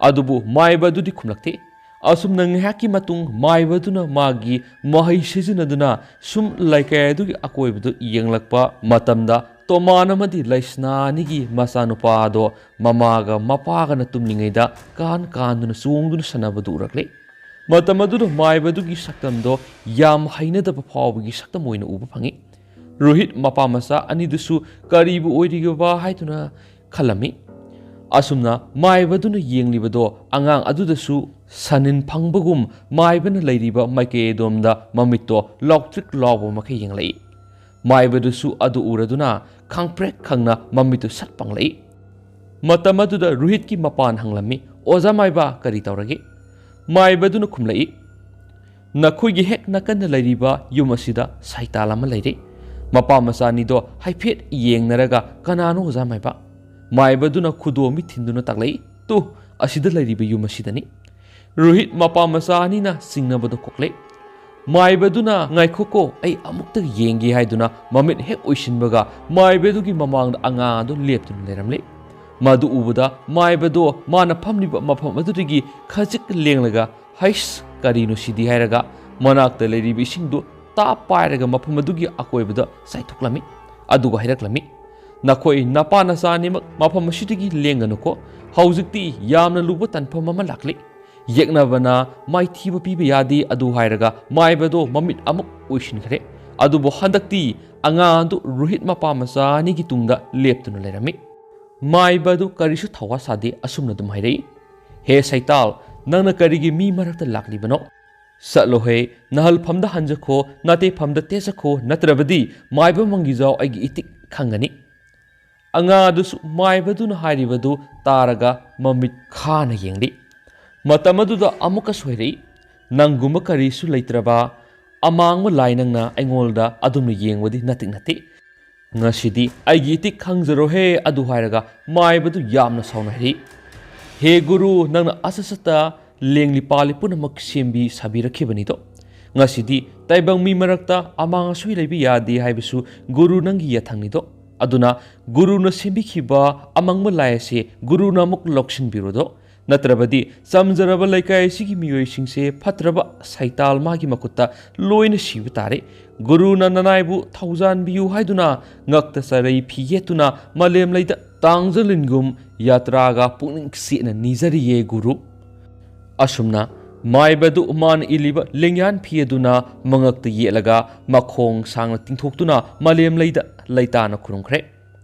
ꯑꯗꯨꯕꯨ ꯃꯥꯏꯕ ꯑꯗꯨꯗꯤ ꯈꯨꯝꯂꯛꯇꯦ꯫ ꯑꯁꯨꯝꯅ ꯉꯥꯏꯍꯥꯛꯀꯤ ꯃꯇꯨꯡ ꯃꯥꯏꯕ ꯑꯗꯨꯅ ꯃꯥꯒꯤ ꯃꯍꯩ ꯁꯤꯖꯤꯟꯅꯗꯨꯅ ꯁꯨꯝ ꯂꯩꯀꯥꯏ ꯑꯗꯨꯒꯤ ꯑꯀꯣꯏꯕꯗꯨ ꯌꯦꯡꯂꯛꯄ ꯃꯇꯝꯗ, ꯇꯣꯃꯥꯟ ꯑꯃꯗꯤ ꯂꯩꯁꯅꯥ ꯑꯅꯤꯒꯤ ꯃꯆꯥꯅꯨꯄꯥ ꯑꯗꯣ ꯃꯃꯥꯒ ꯃꯄꯥꯒꯅ ꯇꯨꯝꯂꯤꯉꯩꯗ ꯀꯥꯟ ꯀꯥꯟꯗꯨꯅ ꯆꯣꯡꯗꯨꯅ ꯁꯥꯟꯅꯕꯗꯨ ꯎꯔꯛꯂꯦ꯫ ꯃꯇꯝ ꯑꯗꯨꯗ ꯃꯥꯏꯕꯗꯨꯒꯤ ꯁꯛꯇꯝꯗꯣ ꯌꯥꯝ ꯍꯩꯅꯗꯕ ꯐꯥꯎꯕꯒꯤ ꯁꯛꯇꯝ ꯑꯣꯏꯅ ꯎꯕ ꯐꯪꯉꯤ꯫ ꯔꯣꯍꯤꯠ ꯃꯄꯥ ꯃꯆꯥ ꯑꯅꯤꯗꯨꯁꯨ ꯀꯔꯤꯕꯨ ꯑꯣꯏꯔꯤꯒꯕ ꯍꯥꯏꯗꯨꯅ ꯈꯜꯂꯝꯃꯤ꯫ ꯑꯁꯨꯝꯅ ꯃꯥꯏꯕꯗꯨꯅ ꯌꯦꯡꯂꯤꯕꯗꯣ ꯑꯉꯥꯡ ꯑꯗꯨꯗꯁꯨ ꯁꯅꯤꯟ ꯐꯪꯕꯒꯨꯝ ꯃꯥꯏꯕꯅ ꯂꯩꯔꯤꯕ ꯃꯥꯏꯀꯩ ꯑꯗꯣꯝꯗ ꯃꯃꯤꯠꯇꯣ ꯂꯥꯎꯇ꯭ꯔꯤꯛ ꯂꯥꯎꯕ ꯃꯈꯩ ꯌꯦꯡꯂꯛꯏ꯫ ꯃꯥꯏꯕꯗꯨꯁꯨ ꯑꯗꯨ ꯎꯔꯗꯨꯅ ꯈꯪꯄ꯭ꯔꯦꯛ ꯈꯪꯅ ꯃꯃꯤꯠꯇꯨ ꯁꯠ ꯄꯥꯡꯂꯛꯏ꯫ ꯃꯇꯝ ꯑꯗꯨꯗ ꯔꯣꯍꯤꯠꯀꯤ ꯃꯄꯥꯅ ꯍꯪꯂꯝꯃꯤ, "ꯑꯣꯖꯥ ꯃꯥꯏꯕ, ꯀꯔꯤ ꯇꯧꯔꯒꯦ?" ꯃꯥꯏꯕꯗꯨꯅ ꯈꯨꯝꯂꯛꯏ, "ꯅꯈꯣꯏꯒꯤ ꯍꯦꯛ ꯅꯥꯀꯟꯗ ꯂꯩꯔꯤꯕ ꯌꯨꯝ ꯑꯁꯤꯗ ꯁꯥꯏꯇꯥꯜ ꯑꯃ ꯂꯩꯔꯦ꯫" ꯃꯄꯥ ꯃꯆꯥ ꯑꯅꯤꯗꯣ ꯍꯥꯏꯐꯦꯠ ꯌꯦꯡꯅꯔꯒ, "ꯀꯅꯥꯅꯣ ꯑꯣꯖꯥ ꯃꯥꯏꯕ?" ꯃꯥꯏꯕꯗꯨꯅ ꯈꯨꯗꯣꯝꯕꯤ ꯊꯤꯟꯗꯨꯅ ꯇꯥꯛꯂꯛꯏ, "ꯇꯨ, ꯑꯁꯤꯗ ꯂꯩꯔꯤꯕ ꯌꯨꯝ ꯑꯁꯤꯗꯅꯤ꯫" ꯔꯣꯍꯤꯠ ꯃꯄꯥ ꯃꯆꯥ ꯑꯅꯤꯅ ꯆꯤꯡꯅꯕꯗꯣ ꯀꯣꯛꯂꯦ꯫ ꯃꯥꯏꯕꯗꯨꯅ, "ꯉꯥꯏꯈꯣꯀꯣ, ꯑꯩ ꯑꯃꯨꯛꯇ ꯌꯦꯡꯒꯦ" ꯍꯥꯏꯗꯨꯅ ꯃꯃꯤꯠ ꯍꯦꯛ ꯑꯣꯏꯁꯤꯟꯕꯒ ꯃꯥꯏꯕꯗꯨꯒꯤ ꯃꯃꯥꯡꯗ ꯑꯉꯥꯡ ꯑꯗꯨ ꯂꯦꯞꯇꯨꯅ ꯂꯩꯔꯝꯂꯦ꯫ ꯃꯗꯨ ꯎꯕꯗ ꯃꯥꯏꯕꯗꯣ ꯃꯥꯅ ꯐꯝꯂꯤꯕ ꯃꯐꯝ ꯑꯗꯨꯗꯒꯤ ꯈꯖꯤꯛ ꯂꯦꯡꯂꯒ "ꯍꯩꯁ, ꯀꯔꯤꯅꯣ ꯁꯤꯗꯤ?" ꯍꯥꯏꯔꯒ ꯃꯅꯥꯛꯇ ꯂꯩꯔꯤꯕ ꯏꯁꯤꯡꯗꯨ ꯇꯥꯞ ꯄꯥꯏꯔꯒ ꯃꯐꯝ ꯑꯗꯨꯒꯤ ꯑꯀꯣꯏꯕꯗ ꯆꯥꯏꯊꯣꯛꯂꯝꯃꯤ꯫ ꯑꯗꯨꯒ ꯍꯥꯏꯔꯛꯂꯝꯃꯤ, "ꯅꯈꯣꯏ ꯅꯄꯥ ꯅꯆꯥ ꯑꯅꯤꯃꯛ ꯃꯐꯝ ꯑꯁꯤꯗꯒꯤ ꯂꯦꯡꯒꯅꯨꯀꯣ꯫ ꯍꯧꯖꯤꯛꯇꯤ ꯌꯥꯝꯅ ꯂꯨꯕ ꯇꯥꯟꯐꯝ ꯑꯃ ꯂꯥꯛꯂꯤ꯫ ꯌꯦꯛꯅꯕꯅ ꯃꯥꯏꯊꯤꯕ ꯄꯤꯕ ꯌꯥꯗꯦ" ꯑꯗꯨ ꯍꯥꯏꯔꯒ ꯃꯥꯏꯕꯗꯣ ꯃꯃꯤꯠ ꯑꯃꯨꯛ ꯑꯣꯏꯁꯤꯟꯈ꯭ꯔꯦ꯫ ꯑꯗꯨꯕꯨ ꯍꯟꯗꯛꯇꯤ ꯑꯉꯥꯡ ꯑꯗꯨ ꯔꯣꯍꯤꯠ ꯃꯄꯥ ꯃꯆꯥ ꯑꯅꯤꯒꯤ ꯇꯨꯡꯗ ꯂꯦꯞꯇꯨꯅ ꯂꯩꯔꯝꯃꯤ꯫ ꯃꯥꯏꯕ ꯑꯗꯨ ꯀꯔꯤꯁꯨ ꯊꯧꯋꯥ ꯁꯥꯗꯦ, ꯑꯁꯨꯝꯅ ꯑꯗꯨꯝ ꯍꯥꯏꯔꯛꯏ, "ꯍꯦ ꯁꯩꯇꯥꯜ, ꯅꯪꯅ ꯀꯔꯤꯒꯤ ꯃꯤ ꯃꯔꯛꯇ ꯂꯥꯛꯂꯤꯕꯅꯣ? ꯆꯠꯂꯣꯍꯦ, ꯅꯍꯜꯐꯝꯗ ꯍꯟꯖꯈꯣ, ꯅꯥꯇꯩꯐꯝꯗ ꯇꯦꯖꯈꯣ, ꯅꯠꯇ꯭ꯔꯕꯗꯤ ꯃꯥꯏꯕ ꯃꯪꯒꯤꯖꯥꯎ ꯑꯩꯒꯤ ꯏꯇꯤꯛ ꯈꯪꯒꯅꯤ"꯫ ꯑꯉꯥꯡ ꯑꯗꯨꯁꯨ ꯃꯥꯏꯕꯗꯨꯅ ꯍꯥꯏꯔꯤꯕꯗꯨ ꯇꯥꯔꯒ ꯃꯃꯤꯠ ꯈꯥꯅ ꯌꯦꯡꯂꯤ꯫ ꯃꯇꯝ ꯑꯗꯨꯗ ꯑꯃꯨꯛꯀ ꯁꯣꯏꯔꯛꯏ, "ꯅꯪꯒꯨꯝꯕ ꯀꯔꯤꯁꯨ ꯂꯩꯇ꯭ꯔꯕ ꯑꯃꯥꯡꯕ ꯂꯥꯏ ꯅꯪꯅ ꯑꯩꯉꯣꯟꯗ ꯑꯗꯨꯝꯅ ꯌꯦꯡꯕꯗꯤ ꯅꯇꯤꯛ ꯅꯠꯇꯦ꯫ ꯉꯁꯤꯗꯤ ꯑꯩꯒꯤ ꯏꯇꯤꯛ ꯈꯪꯖꯔꯣꯍꯦ" ꯑꯗꯨ ꯍꯥꯏꯔꯒ ꯃꯥꯏꯕꯗꯨ ꯌꯥꯝꯅ ꯁꯥꯎꯅ ꯍꯥꯏꯔꯛꯏ, "ꯍꯦ ꯒꯨꯔꯨ, ꯅꯪꯅ ꯑꯁꯠ ꯁꯠꯇ ꯂꯦꯡꯂꯤ ꯄꯥꯜꯂꯤ ꯄꯨꯝꯅꯃꯛ ꯁꯦꯝꯕꯤ ꯁꯥꯕꯤꯔꯛꯈꯤꯕꯅꯤꯗꯣ꯫ ꯉꯁꯤꯗꯤ ꯇꯥꯏꯕꯪ ꯃꯤ ꯃꯔꯛꯇ ꯑꯃꯥꯡ ꯑꯁꯣꯏ ꯂꯩꯕ ꯌꯥꯗꯦ ꯍꯥꯏꯕꯁꯨ ꯒꯨꯔꯨ ꯅꯪꯒꯤ ꯌꯥꯊꯪꯅꯤꯗꯣ꯫ ꯑꯗꯨꯅ ꯒꯨꯔꯨꯅ ꯁꯦꯝꯕꯤꯈꯤꯕ ꯑꯃꯪꯕ ꯂꯥꯏ ꯑꯁꯤ ꯒꯨꯔꯨꯅ ꯑꯃꯨꯛ ꯂꯧꯁꯤꯟꯕꯤꯔꯣꯗꯣ꯫ ꯅꯠꯇ꯭ꯔꯕꯗꯤ ꯆꯝꯖꯔꯕ ꯂꯩꯀꯥꯏ ꯑꯁꯤꯒꯤ ꯃꯤꯑꯣꯏꯁꯤꯡꯁꯦ ꯐꯠꯇ꯭ꯔꯕ ꯁꯩꯇꯥꯜ ꯃꯥꯒꯤ ꯃꯈꯨꯠꯇ ꯂꯣꯏꯅ ꯁꯤꯕ ꯇꯥꯔꯦ꯫ ꯒꯨꯔꯨꯅ ꯅꯅꯥꯏꯕꯨ ꯊꯧꯖꯥꯟꯕꯤꯌꯨ ꯍꯥꯏꯗꯨꯅ ꯉꯛꯇ ꯆꯔꯩ ꯐꯤ ꯌꯦꯠꯇꯨꯅ ꯃꯥꯂꯦꯝ ꯂꯩꯗ ꯇꯥꯡꯖꯂꯤꯟꯒꯨꯝ ꯌꯥꯇ꯭ꯔꯥꯒ ꯄꯨꯛꯅꯤꯡ ꯆꯦꯠꯅ ꯅꯤꯖꯔꯤꯌꯦ ꯒꯨꯔꯨ"꯫ ꯑꯁꯨꯝꯅ ꯃꯥꯏꯕꯗꯨ ꯃꯥꯅ ꯏꯜꯂꯤꯕ ꯂꯦꯡꯌꯥꯟ ꯐꯤ ꯑꯗꯨꯅ ꯃꯉꯛꯇ ꯌꯦꯠꯂꯒ ꯃꯈꯣꯡ ꯁꯥꯡꯅ ꯇꯤꯡꯊꯣꯛꯇꯨꯅ ꯃꯥꯂꯦꯝ ꯂꯩꯗ ꯂꯩꯇꯥꯅ ꯈꯨꯔꯨꯝꯈ꯭ꯔꯦ꯫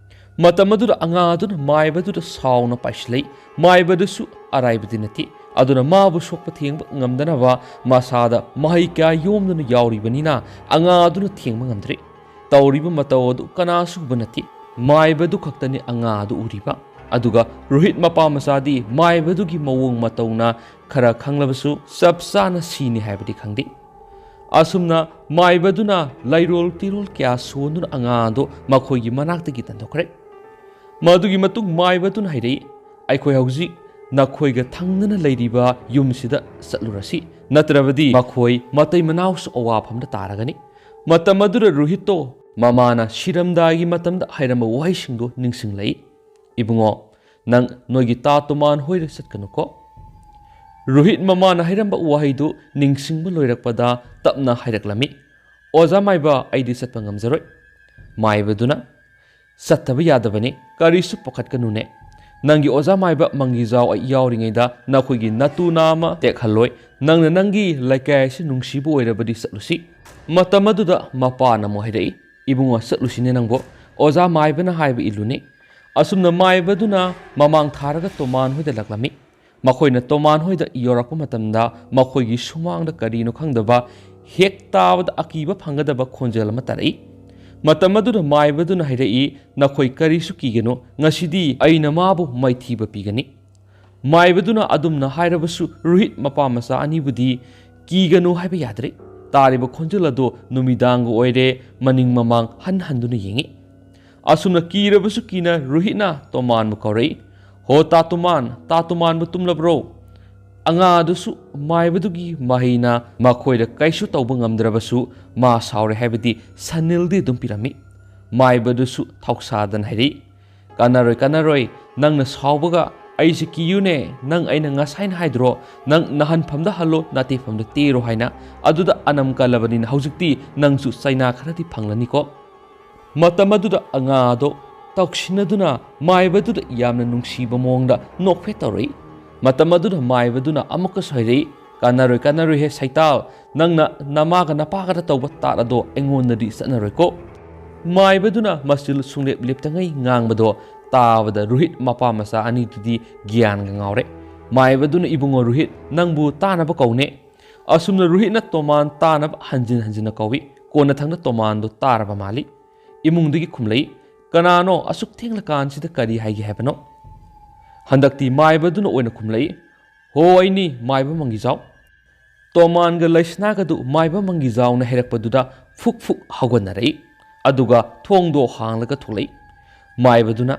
ꯃꯇꯝ ꯑꯗꯨꯗ ꯑꯉꯥꯡ ꯑꯗꯨꯅ ꯃꯥꯏꯕꯗꯨꯗ ꯁꯥꯎꯅ ꯄꯥꯏꯁꯤꯜꯂꯛꯏ꯫ ꯃꯥꯏꯕꯗꯨꯁꯨ ꯑꯔꯥꯏꯕꯗꯤ ꯅꯠꯇꯦ꯫ ꯑꯗꯨꯅ ꯃꯥꯕꯨ ꯁꯣꯛꯄ ꯊꯦꯡꯕ ꯉꯝꯗꯅꯕ ꯃꯁꯥꯗ ꯃꯍꯩ ꯀꯌꯥ ꯌꯣꯝꯗꯨꯅ ꯌꯥꯎꯔꯤꯕꯅꯤꯅ ꯑꯉꯥꯡ ꯑꯗꯨꯅ ꯊꯦꯡꯕ ꯉꯝꯗ꯭ꯔꯦ꯫ ꯇꯧꯔꯤꯕ ꯃꯇꯧ ꯑꯗꯨ ꯀꯅꯥꯁꯨ ꯎꯕ ꯅꯠꯇꯦ꯫ ꯃꯥꯏꯕꯗꯨ ꯈꯛꯇꯅꯤ ꯑꯉꯥꯡ ꯑꯗꯨ ꯎꯔꯤꯕ꯫ ꯑꯗꯨꯒ ꯔꯣꯍꯤꯠ ꯃꯄꯥ ꯃꯆꯥꯗꯤ ꯃꯥꯏꯕꯗꯨꯒꯤ ꯃꯑꯣꯡ ꯃꯇꯧꯅ ꯈꯔ ꯈꯪꯂꯕꯁꯨ ꯆꯞ ꯆꯥꯅ ꯁꯤꯅꯤ ꯍꯥꯏꯕꯗꯤ ꯈꯪꯗꯦ꯫ ꯑꯁꯨꯝꯅ ꯃꯥꯏꯕꯗꯨꯅ ꯂꯩꯔꯣꯜ ꯇꯤꯔꯣꯜ ꯀꯌꯥ ꯁꯣꯟꯗꯨꯅ ꯑꯉꯥꯡ ꯑꯗꯨ ꯃꯈꯣꯏꯒꯤ ꯃꯅꯥꯛꯇꯒꯤ ꯇꯟꯊꯣꯛꯈ꯭ꯔꯦ꯫ ꯃꯗꯨꯒꯤ ꯃꯇꯨꯡ ꯃꯥꯏꯕꯗꯨꯅ ꯍꯥꯏꯔꯛꯏ, "ꯑꯩꯈꯣꯏ ꯍꯧꯖꯤꯛ ꯅꯈꯣꯏꯒ ꯊꯪꯅꯅ ꯂꯩꯔꯤꯕ ꯌꯨꯝꯁꯤꯗ ꯆꯠꯂꯨꯔꯁꯤ, ꯅꯠꯇ꯭ꯔꯕꯗꯤ ꯃꯈꯣꯏ ꯃꯇꯩ ꯃꯅꯥꯎꯁꯨ ꯑꯋꯥꯐꯝꯗ ꯇꯥꯔꯒꯅꯤ"꯫ ꯃꯇꯝ ꯑꯗꯨꯗ ꯔꯣꯍꯤꯠꯇꯣ ꯃꯃꯥꯅ ꯁꯤꯔꯝꯗꯥꯏꯒꯤ ꯃꯇꯝꯗ ꯍꯥꯏꯔꯝꯕ ꯋꯥꯍꯩꯁꯤꯡꯗꯣ ꯅꯤꯡꯁꯤꯡꯂꯛꯏ꯫ "ꯏꯕꯨꯡꯉꯣ, ꯅꯪ ꯅꯣꯏꯒꯤ ꯇꯥ ꯇꯣꯃꯥꯟ ꯍꯣꯏꯗ ꯆꯠꯀꯅꯨꯀꯣ꯫ ꯔꯣꯍꯤꯠ ꯃꯃꯥꯅ ꯍꯥꯏꯔꯝꯕ ꯋꯥꯍꯩꯗꯨ ꯅꯤꯡꯁꯤꯡꯕ ꯂꯣꯏꯔꯛꯄꯗ ꯇꯞꯅ ꯍꯥꯏꯔꯛꯂꯝꯃꯤ, "ꯑꯣꯖꯥ ꯃꯥꯏꯕ, ꯑꯩꯗꯤ ꯆꯠꯄ ꯉꯝꯖꯔꯣꯏ꯫" ꯃꯥꯏꯕꯗꯨꯅ, "ꯆꯠꯇꯕ ꯌꯥꯗꯕꯅꯤ, ꯀꯔꯤꯁꯨ ꯄꯥꯈꯠꯀꯅꯨꯅꯦ꯫ ꯅꯪꯒꯤ ꯑꯣꯖꯥ ꯃꯥꯏꯕ ꯃꯪꯒꯤꯖꯥꯎ ꯑꯩ ꯌꯥꯎꯔꯤꯉꯩꯗ ꯅꯈꯣꯏꯒꯤ ꯅꯇꯨ ꯅꯥꯝꯃ ꯇꯦꯛꯍꯜꯂꯣꯏ꯫ ꯅꯪꯅ ꯅꯪꯒꯤ ꯂꯩꯀꯥꯏ ꯑꯁꯤ ꯅꯨꯡꯁꯤꯕ ꯑꯣꯏꯔꯕꯗꯤ ꯆꯠꯂꯨꯁꯤ꯫" ꯃꯇꯝ ꯑꯗꯨꯗ ꯃꯄꯥꯅ ꯑꯃꯨꯛ ꯍꯥꯏꯔꯛꯏ, "ꯏꯕꯨꯡꯉꯣ, ꯆꯠꯂꯨꯁꯤꯅꯦ ꯅꯪꯕꯨ꯫ ꯑꯣꯖꯥ ꯃꯥꯏꯕꯅ ꯍꯥꯏꯕ ꯏꯜꯂꯨꯅꯦ꯫" ꯑꯁꯨꯝꯅ ꯃꯥꯏꯕꯗꯨꯅ ꯃꯃꯥꯡ ꯊꯥꯔꯒ ꯇꯣꯃꯥꯟ ꯍꯣꯏꯗ ꯂꯥꯛꯂꯝꯃꯤ꯫ ꯃꯈꯣꯏꯅ ꯇꯣꯃꯥꯟ ꯍꯣꯏꯗ ꯌꯧꯔꯛꯄ ꯃꯇꯝꯗ ꯃꯈꯣꯏꯒꯤ ꯁꯨꯃꯥꯡꯗ ꯀꯔꯤꯅꯣ ꯈꯪꯗꯕ, ꯍꯦꯛ ꯇꯥꯕꯗ ꯑꯀꯤꯕ ꯐꯪꯒꯗꯕ ꯈꯣꯟꯖꯦꯜ ꯑꯃ ꯇꯥꯔꯛꯏ꯫ ꯃꯇꯝ ꯑꯗꯨꯗ ꯃꯥꯏꯕꯗꯨꯅ ꯍꯥꯏꯔꯛꯏ, "ꯅꯈꯣꯏ ꯀꯔꯤꯁꯨ ꯀꯤꯒꯅꯨ, ꯉꯁꯤꯗꯤ ꯑꯩꯅ ꯃꯥꯕꯨ ꯃꯥꯏꯊꯤꯕ ꯄꯤꯒꯅꯤ꯫" ꯃꯥꯏꯕꯗꯨꯅ ꯑꯗꯨꯝꯅ ꯍꯥꯏꯔꯕꯁꯨ ꯔꯣꯍꯤꯠ ꯃꯄꯥ ꯃꯆꯥ ꯑꯅꯤꯕꯨꯗꯤ ꯀꯤꯒꯅꯨ ꯍꯥꯏꯕ ꯌꯥꯗ꯭ꯔꯦ꯫ ꯇꯥꯔꯤꯕ ꯈꯣꯟꯖꯦꯜ ꯑꯗꯨ ꯅꯨꯃꯤꯗꯥꯡꯒ ꯑꯣꯏꯔꯦ, ꯃꯅꯤꯡ ꯃꯃꯥꯡ ꯍꯟ ꯍꯟꯗꯨꯅ ꯌꯦꯡꯉꯤ꯫ ꯑꯁꯨꯝꯅ ꯀꯤꯔꯕꯁꯨ ꯀꯤꯅ ꯔꯣꯍꯤꯠꯅ ꯇꯣꯃꯥꯟꯕꯨ ꯀꯧꯔꯛꯏ, "ꯍꯣ ꯇꯥ ꯇꯣꯃꯥꯟ, ꯇꯥ ꯇꯣꯃꯥꯟꯕꯨ ꯇꯨꯝꯂꯕ꯭ꯔꯣ?" ꯑꯉꯥꯗꯨꯁꯨ ꯃꯥꯏꯕꯗꯨꯒꯤ ꯃꯍꯩꯅ ꯃꯈꯣꯏꯗ ꯀꯩꯁꯨ ꯇꯧꯕ ꯉꯝꯗ꯭ꯔꯕꯁꯨ ꯃꯥ ꯁꯥꯎꯔꯦ ꯍꯥꯏꯕꯗꯤ ꯁꯅꯤꯜꯗꯤ ꯑꯗꯨꯝ ꯄꯤꯔꯝꯃꯤ꯫ ꯃꯥꯏꯕꯗꯨꯁꯨ ꯊꯧꯁꯥꯗꯅ ꯍꯥꯏꯔꯛꯏ, "ꯀꯥꯟꯅꯔꯣꯏ, ꯀꯥꯟꯅꯔꯣꯏ, ꯅꯪꯅ ꯁꯥꯎꯕꯒ ꯑꯩꯁꯦ ꯀꯤꯌꯨꯅꯦ꯫ ꯅꯪ ꯑꯩꯅ ꯉꯁꯥꯏꯅ ꯍꯥꯏꯗ꯭ꯔꯣ, ꯅꯪ ꯅꯍꯟꯐꯝꯗ ꯍꯜꯂꯣ, ꯅꯥꯇꯩꯐꯝꯗ ꯇꯦꯔꯣ ꯍꯥꯏꯅ? ꯑꯗꯨꯗ ꯑꯅꯝ ꯀꯜꯂꯕꯅꯤꯅ ꯍꯧꯖꯤꯛꯇꯤ ꯅꯪꯁꯨ ꯆꯩꯅꯥ ꯈꯔꯗꯤ ꯐꯪꯂꯅꯤꯀꯣ꯫" ꯃꯇꯝ ꯑꯗꯨꯗ ꯑꯉꯥ ꯑꯗꯣ ꯇꯧꯁꯤꯟꯅꯗꯨꯅ ꯃꯥꯏꯕꯗꯨꯗ ꯌꯥꯝꯅ ꯅꯨꯡꯁꯤꯕ ꯃꯑꯣꯡꯗ ꯅꯣꯛꯐꯦꯠ ꯇꯧꯔꯛꯏ꯫ ꯃꯇꯝ ꯑꯗꯨꯗ ꯃꯥꯏꯕꯗꯨꯅ ꯑꯃꯨꯛꯀꯁꯨ ꯍꯥꯏꯔꯛꯏ, "ꯀꯥꯟꯅꯔꯣꯏ, ꯀꯥꯟꯅꯔꯣꯏꯍꯦ ꯁꯩꯇꯥꯜ, ꯅꯪꯅ ꯅꯃꯥꯒ ꯅꯄꯥꯒꯗ ꯇꯧꯕ ꯇꯥꯠ ꯑꯗꯣ ꯑꯩꯉꯣꯟꯗꯗꯤ ꯆꯠꯅꯔꯣꯏꯀꯣ꯫" ꯃꯥꯏꯕꯗꯨꯅ ꯃꯆꯤꯜ ꯁꯨꯡꯂꯦꯞ ꯂꯦꯞꯇꯉꯩ ꯉꯥꯡꯕꯗꯣ ꯇꯥꯕꯗ ꯔꯣꯍꯤꯠ ꯃꯄꯥ ꯃꯆꯥ ꯑꯅꯤꯗꯨꯗꯤ ꯒ꯭ꯌꯥꯟꯒ ꯉꯥꯎꯔꯦ꯫ ꯃꯥꯏꯕꯗꯨꯅ, "ꯏꯕꯨꯡꯉꯣ ꯔꯣꯍꯤꯠ, ꯅꯪꯕꯨ ꯇꯥꯅꯕ ꯀꯧꯅꯦ꯫" ꯑꯁꯨꯝꯅ ꯔꯣꯍꯤꯠꯅ ꯇꯣꯃꯥꯟ ꯇꯥꯅꯕ ꯍꯟꯖꯤꯟ ꯍꯟꯖꯤꯟꯅ ꯀꯧꯏ꯫ ꯀꯣꯟꯅꯊꯪꯗ ꯇꯣꯃꯥꯟꯗꯣ ꯇꯥꯔꯕ ꯃꯥꯜꯂꯤ꯫ ꯏꯃꯨꯡꯗꯒꯤ ꯈꯨꯝꯂꯛꯏ, "ꯀꯅꯥꯅꯣ ꯑꯁꯨꯛ ꯊꯦꯡꯂꯀꯥꯟꯁꯤꯗ ꯀꯔꯤ ꯍꯥꯏꯒꯦ ꯍꯥꯏꯕꯅꯣ?" ꯍꯟꯗꯛꯇꯤ ꯃꯥꯏꯕꯗꯨꯅ ꯑꯣꯏꯅ ꯈꯨꯝꯂꯛꯏ, "ꯍꯣ, ꯑꯩꯅꯤ, ꯃꯥꯏꯕ ꯃꯪꯒꯤꯖꯥꯎ꯫" ꯇꯣꯃꯥꯟꯒ ꯂꯩꯁꯅꯥꯒꯗꯨ ꯃꯥꯏꯕ ꯃꯪꯒꯤꯖꯥꯎꯅ ꯍꯥꯏꯔꯛꯄꯗꯨꯗ ꯐꯨꯛ ꯐꯨꯛ ꯍꯧꯒꯠꯅꯔꯛꯏ꯫ ꯑꯗꯨꯒ ꯊꯣꯡꯗꯣ ꯍꯥꯡꯂꯒ ꯊꯣꯛꯂꯛꯏ꯫ ꯃꯥꯏꯕꯗꯨꯅ,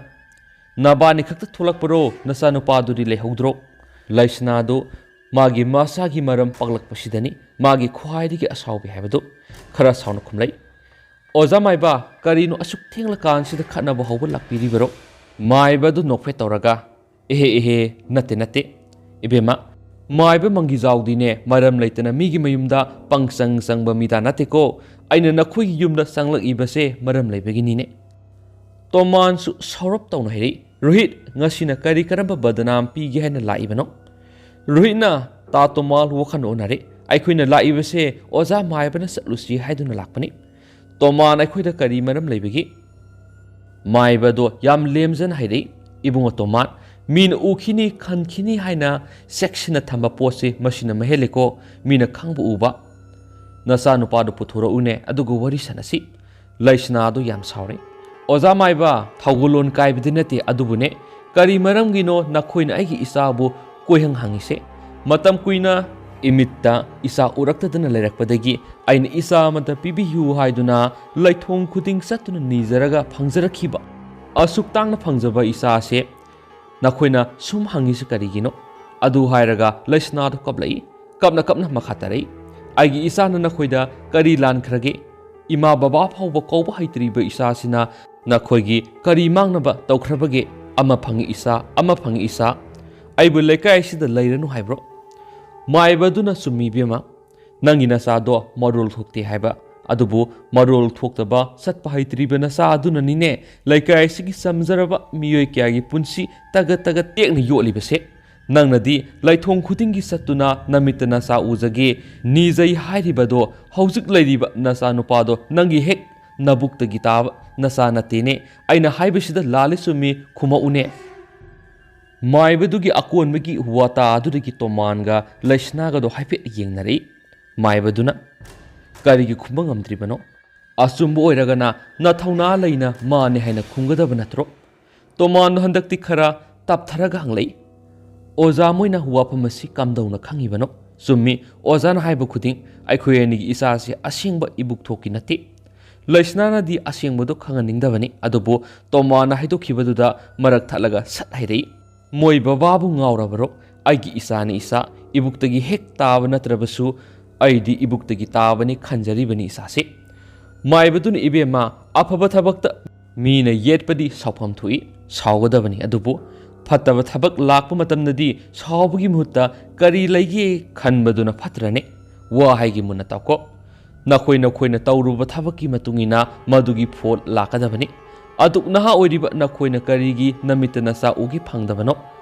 "ꯅꯕꯥꯅꯤ ꯈꯛꯇ ꯊꯣꯛꯂꯛꯄꯔꯣ? ꯅꯆꯥꯅꯨꯄꯥꯗꯨꯗꯤ ꯂꯩꯍꯧꯗ꯭ꯔꯣ?" ꯂꯩꯁꯅꯥꯗꯨ ꯃꯥꯒꯤ ꯃꯆꯥꯒꯤ ꯃꯔꯝ ꯄꯛꯂꯛꯄꯁꯤꯗꯅꯤ ꯃꯥꯒꯤ ꯈ꯭ꯋꯥꯏꯗꯒꯤ ꯑꯁꯥꯎꯕꯤ ꯍꯥꯏꯕꯗꯨ꯫ ꯈꯔ ꯁꯥꯎꯅ ꯈꯨꯝꯂꯛꯏ, "ꯑꯣꯖꯥ ꯃꯥꯏꯕ, ꯀꯔꯤꯅꯣ ꯑꯁꯨꯛ ꯊꯦꯡꯂꯀꯥꯟꯁꯤꯗ ꯈꯠꯅꯕ ꯍꯧꯕ ꯂꯥꯛꯄꯤꯔꯤꯕꯔꯣ?" ꯃꯥꯏꯕꯗꯨ ꯅꯣꯛꯐꯦꯠ ꯇꯧꯔꯒ, "ꯑꯦꯍꯦ, ꯑꯦꯍꯦ, ꯅꯠꯇꯦ, ꯅꯠꯇꯦ, ꯏꯕꯦꯝꯃ, "ꯃꯥꯏꯕ ꯃꯪꯒꯤꯖꯥꯎꯗꯤꯅꯦ, ꯃꯔꯝ ꯂꯩꯇꯅ ꯃꯤꯒꯤ ꯃꯌꯨꯝꯗ ꯄꯪꯆꯪ ꯆꯪꯕ ꯃꯤꯗꯥ ꯅꯠꯇꯦꯀꯣ꯫ ꯑꯩꯅ ꯅꯈꯣꯏꯒꯤ ꯌꯨꯝꯗ ꯆꯪꯂꯛꯏꯕꯁꯦ ꯃꯔꯝ ꯂꯩꯕꯒꯤꯅꯤꯅꯦ"꯫ ꯇꯣꯃꯥꯟꯁꯨ ꯁꯥꯎꯔꯞ ꯇꯧꯅ ꯍꯥꯏꯔꯛꯏ, "ꯔꯣꯍꯤꯠ, ꯉꯁꯤꯅ ꯀꯔꯤ ꯀꯔꯝꯕ ꯕꯗꯅꯥꯝ ꯄꯤꯒꯦ ꯍꯥꯏꯅ ꯂꯥꯛꯏꯕꯅꯣ?" ꯔꯣꯍꯤꯠꯅ ꯇꯥ ꯇꯣꯃꯥꯜ ꯋꯥꯈꯜ ꯑꯣꯟꯅꯔꯦ꯫ "ꯑꯩꯈꯣꯏꯅ ꯂꯥꯛꯏꯕꯁꯦ ꯑꯣꯖꯥ ꯃꯥꯏꯕꯅ ꯆꯠꯂꯨꯁꯤ ꯍꯥꯏꯗꯨꯅ ꯂꯥꯛꯄꯅꯤ꯫ ꯇꯣꯃꯥꯟ, ꯑꯩꯈꯣꯏꯗ ꯀꯔꯤ ꯃꯔꯝ ꯂꯩꯕꯒꯦ?" ꯃꯥꯏꯕꯗꯣ ꯌꯥꯝ ꯂꯦꯝꯖꯅ ꯍꯥꯏꯔꯛꯏ, "ꯏꯕꯨꯡꯉꯣ ꯇꯣꯃꯥꯟ, ꯃꯤꯅ ꯎꯈꯤꯅꯤ, ꯈꯟꯈꯤꯅꯤ ꯍꯥꯏꯅ ꯆꯦꯛꯁꯤꯟꯅ ꯊꯝꯕ ꯄꯣꯠꯁꯤ ꯃꯁꯤꯅ ꯃꯍꯦꯜꯂꯦꯀꯣ꯫ ꯃꯤꯅ ꯈꯪꯕ ꯎꯕ꯫ ꯅꯆꯥꯅꯨꯄꯥꯗꯨ ꯄꯨꯊꯣꯔꯛꯎꯅꯦ, ꯑꯗꯨꯒ ꯋꯥꯔꯤ ꯁꯥꯟꯅꯁꯤ"꯫ ꯂꯩꯁꯅꯥꯗꯨ ꯌꯥꯝ ꯁꯥꯎꯔꯦ꯫ "ꯑꯣꯖꯥ ꯃꯥꯏꯕ, ꯊꯧꯒꯜꯂꯣꯟ ꯀꯥꯏꯕꯗꯤ ꯅꯠꯇꯦ, ꯑꯗꯨꯕꯨꯅꯦ, ꯀꯔꯤ ꯃꯔꯝꯒꯤꯅꯣ ꯅꯈꯣꯏꯅ ꯑꯩꯒꯤ ꯏꯆꯥꯕꯨ ꯀꯣꯏꯍꯪ ꯍꯪꯉꯤꯁꯦ? ꯃꯇꯝ ꯀꯨꯏꯅ ꯏꯃꯤꯠꯇ ꯏꯆꯥ ꯎꯔꯛꯇꯗꯅ ꯂꯩꯔꯛꯄꯗꯒꯤ ꯑꯩꯅ ꯏꯆꯥ ꯑꯃꯇ ꯄꯤꯕꯤꯌꯨ ꯍꯥꯏꯗꯨꯅ ꯂꯩꯊꯣꯡ ꯈꯨꯗꯤꯡ ꯆꯠꯇꯨꯅ ꯅꯤꯖꯔꯒ ꯐꯪꯖꯔꯛꯈꯤꯕ ꯑꯁꯨꯛ ꯇꯥꯡꯅ ꯐꯪꯖꯕ ꯏꯆꯥꯁꯦ ꯅꯈꯣꯏꯅ ꯁꯨꯝ ꯍꯪꯉꯤꯁꯤ ꯀꯔꯤꯒꯤꯅꯣ?" ꯑꯗꯨ ꯍꯥꯏꯔꯒ ꯂꯩꯁꯅꯥꯗꯨ ꯀꯞꯂꯛꯏ꯫ ꯀꯞꯅ ꯀꯞꯅ ꯃꯈꯥ ꯇꯥꯔꯛꯏ, "ꯑꯩꯒꯤ ꯏꯆꯥꯅ ꯅꯈꯣꯏꯗ ꯀꯔꯤ ꯂꯥꯟꯈ꯭ꯔꯒꯦ? ꯏꯃꯥ ꯕꯕꯥ ꯐꯥꯎꯕ ꯀꯧꯕ ꯍꯩꯇ꯭ꯔꯤꯕ ꯏꯆꯥꯁꯤꯅ ꯅꯈꯣꯏꯒꯤ ꯀꯔꯤ ꯃꯥꯡꯅꯕ ꯇꯧꯈ꯭ꯔꯕꯒꯦ? ꯑꯃ ꯐꯪꯉꯤ ꯏꯆꯥ, ꯑꯃ ꯐꯪꯉꯤ ꯏꯆꯥ꯫ ꯑꯩꯕꯨ ꯂꯩꯀꯥꯏ ꯑꯁꯤꯗ ꯂꯩꯔꯅꯨ ꯍꯥꯏꯕ꯭ꯔꯣ?" ꯃꯥꯏꯕꯗꯨꯅ ꯆꯨꯝꯃꯤ ꯏꯕꯦꯝꯃ, ꯅꯪꯒꯤ ꯅꯆꯥꯗꯣ ꯃꯔꯣꯜ ꯊꯣꯛꯇꯦ ꯍꯥꯏꯕ, ꯑꯗꯨꯕꯨ ꯃꯔꯣꯜ ꯊꯣꯛꯇꯕ ꯆꯠꯄ ꯍꯩꯇ꯭ꯔꯤꯕ ꯅꯆꯥ ꯑꯗꯨꯅꯅꯤꯅꯦ ꯂꯩꯀꯥꯏ ꯑꯁꯤꯒꯤ ꯆꯝꯖꯔꯕ ꯃꯤꯑꯣꯏ ꯀꯌꯥꯒꯤ ꯄꯨꯟꯁꯤ ꯇꯒꯠ ꯇꯒꯠ ꯇꯦꯛꯅ ꯌꯣꯠꯂꯤꯕꯁꯦ꯫ ꯅꯪꯅꯗꯤ ꯂꯩꯊꯣꯡ ꯈꯨꯗꯤꯡꯒꯤ ꯆꯠꯇꯨꯅ ꯅꯃꯤꯠꯇ ꯅꯆꯥ ꯎꯖꯒꯦ, ꯅꯤꯖꯩ ꯍꯥꯏꯔꯤꯕꯗꯣ ꯍꯧꯖꯤꯛ ꯂꯩꯔꯤꯕ ꯅꯆꯥ ꯅꯨꯄꯥꯗꯣ ꯅꯪꯒꯤ ꯍꯦꯛ ꯅꯕꯨꯛꯇꯒꯤ ꯇꯥꯕ ꯅꯆꯥ ꯅꯠꯇꯦꯅꯦ꯫ ꯑꯩꯅ ꯍꯥꯏꯕꯁꯤꯗ ꯂꯥꯜꯂꯤ ꯆꯨꯝꯃꯤ ꯈꯨꯝꯃꯛꯎꯅꯦ꯫ ꯃꯥꯏꯕꯗꯨꯒꯤ ꯑꯀꯣꯟꯕꯒꯤ ꯋꯥꯇꯥ ꯑꯗꯨꯗꯒꯤ ꯇꯣꯃꯥꯟꯒ ꯂꯩꯁꯅꯥꯒꯗꯣ ꯍꯥꯏꯐꯦꯠ ꯌꯦꯡꯅꯔꯛꯏ꯫ ꯃꯥꯏꯕꯗꯨꯅ ꯀꯔꯤꯒꯤ ꯈꯨꯝꯕ ꯉꯝꯗ꯭ꯔꯤꯕꯅꯣ? ꯑꯆꯨꯝꯕ ꯑꯣꯏꯔꯒꯅ ꯅꯊꯧꯅꯥ ꯂꯩꯅ ꯃꯥꯅꯦ ꯍꯥꯏꯅ ꯈꯨꯝꯒꯗꯕ ꯅꯠꯇ꯭ꯔꯣ? ꯇꯣꯃꯥꯟꯗꯣ ꯍꯟꯗꯛꯇꯤ ꯈꯔ ꯇꯞꯊꯔꯒ ꯍꯪꯂꯛꯏ, "ꯑꯣꯖꯥ ꯃꯣꯏꯅ ꯋꯥꯐꯝ ꯑꯁꯤ ꯀꯝꯗꯧꯅ ꯈꯪꯉꯤꯕꯅꯣ?" "ꯆꯨꯝꯃꯤ, ꯑꯣꯖꯥꯅ ꯍꯥꯏꯕ ꯈꯨꯗꯤꯡ ꯑꯩꯈꯣꯏ ꯑꯅꯤꯒꯤ ꯏꯆꯥꯁꯤ ꯑꯁꯦꯡꯕ ꯏꯕꯨꯛ ꯊꯣꯛꯀꯤ ꯅꯠꯇꯦ"꯫ ꯂꯩꯁꯅꯥꯅꯗꯤ ꯑꯁꯦꯡꯕꯗꯣ ꯈꯪꯍꯟꯅꯤꯡꯗꯕꯅꯤ, ꯑꯗꯨꯕꯨ ꯇꯣꯃꯥꯟꯅ ꯍꯥꯏꯗꯣꯛꯈꯤꯕꯗꯨꯗ ꯃꯔꯛ ꯊꯠꯂꯒ ꯁꯠ ꯍꯥꯏꯔꯛꯏ, "ꯃꯣꯏ ꯕꯕꯥꯕꯨ ꯉꯥꯎꯔꯕꯔꯣ? ꯑꯩꯒꯤ ꯏꯆꯥꯅꯤ ꯏꯆꯥ, ꯏꯕꯨꯛꯇꯒꯤ ꯍꯦꯛ ꯇꯥꯕ ꯅꯠꯇ꯭ꯔꯕꯁꯨ ꯑꯩꯗꯤ ꯏꯕꯨꯛꯇꯒꯤ ꯇꯥꯕꯅꯤ ꯈꯟꯖꯔꯤꯕꯅꯤ ꯏꯆꯥꯁꯦ"꯫ ꯃꯥꯏꯕꯗꯨꯅ, "ꯏꯕꯦꯝꯃ, ꯑꯐꯕ ꯊꯕꯛꯇ ꯃꯤꯅ ꯌꯦꯠꯄꯗꯤ ꯁꯥꯎꯐꯝ ꯊꯣꯛꯏ, ꯁꯥꯎꯒꯗꯕꯅꯤ, ꯑꯗꯨꯕꯨ ꯐꯠꯇꯕ ꯊꯕꯛ ꯂꯥꯛꯄ ꯃꯇꯝꯗꯗꯤ ꯁꯥꯎꯕꯒꯤ ꯃꯍꯨꯠꯇ ꯀꯔꯤ ꯂꯩꯒꯦ ꯈꯟꯕꯗꯨꯅ ꯐꯠꯇ꯭ꯔꯅꯦ? ꯋꯥ ꯍꯥꯏꯒꯦ ꯃꯨꯟꯅ ꯇꯥꯎꯀꯣ꯫ ꯅꯈꯣꯏ ꯅꯈꯣꯏꯅ ꯇꯧꯔꯨꯕ ꯊꯕꯛꯀꯤ ꯃꯇꯨꯡ ꯏꯟꯅ ꯃꯗꯨꯒꯤ ꯐꯣꯜ ꯂꯥꯛꯀꯗꯕꯅꯤ꯫ ꯑꯗꯨꯛ ꯅꯍꯥ ꯑꯣꯏꯔꯤꯕ ꯅꯈꯣꯏꯅ ꯀꯔꯤꯒꯤ ꯅꯃꯤꯠꯇ ꯅꯆꯥ ꯎꯒꯦ ꯐꯪꯗꯕꯅꯣ?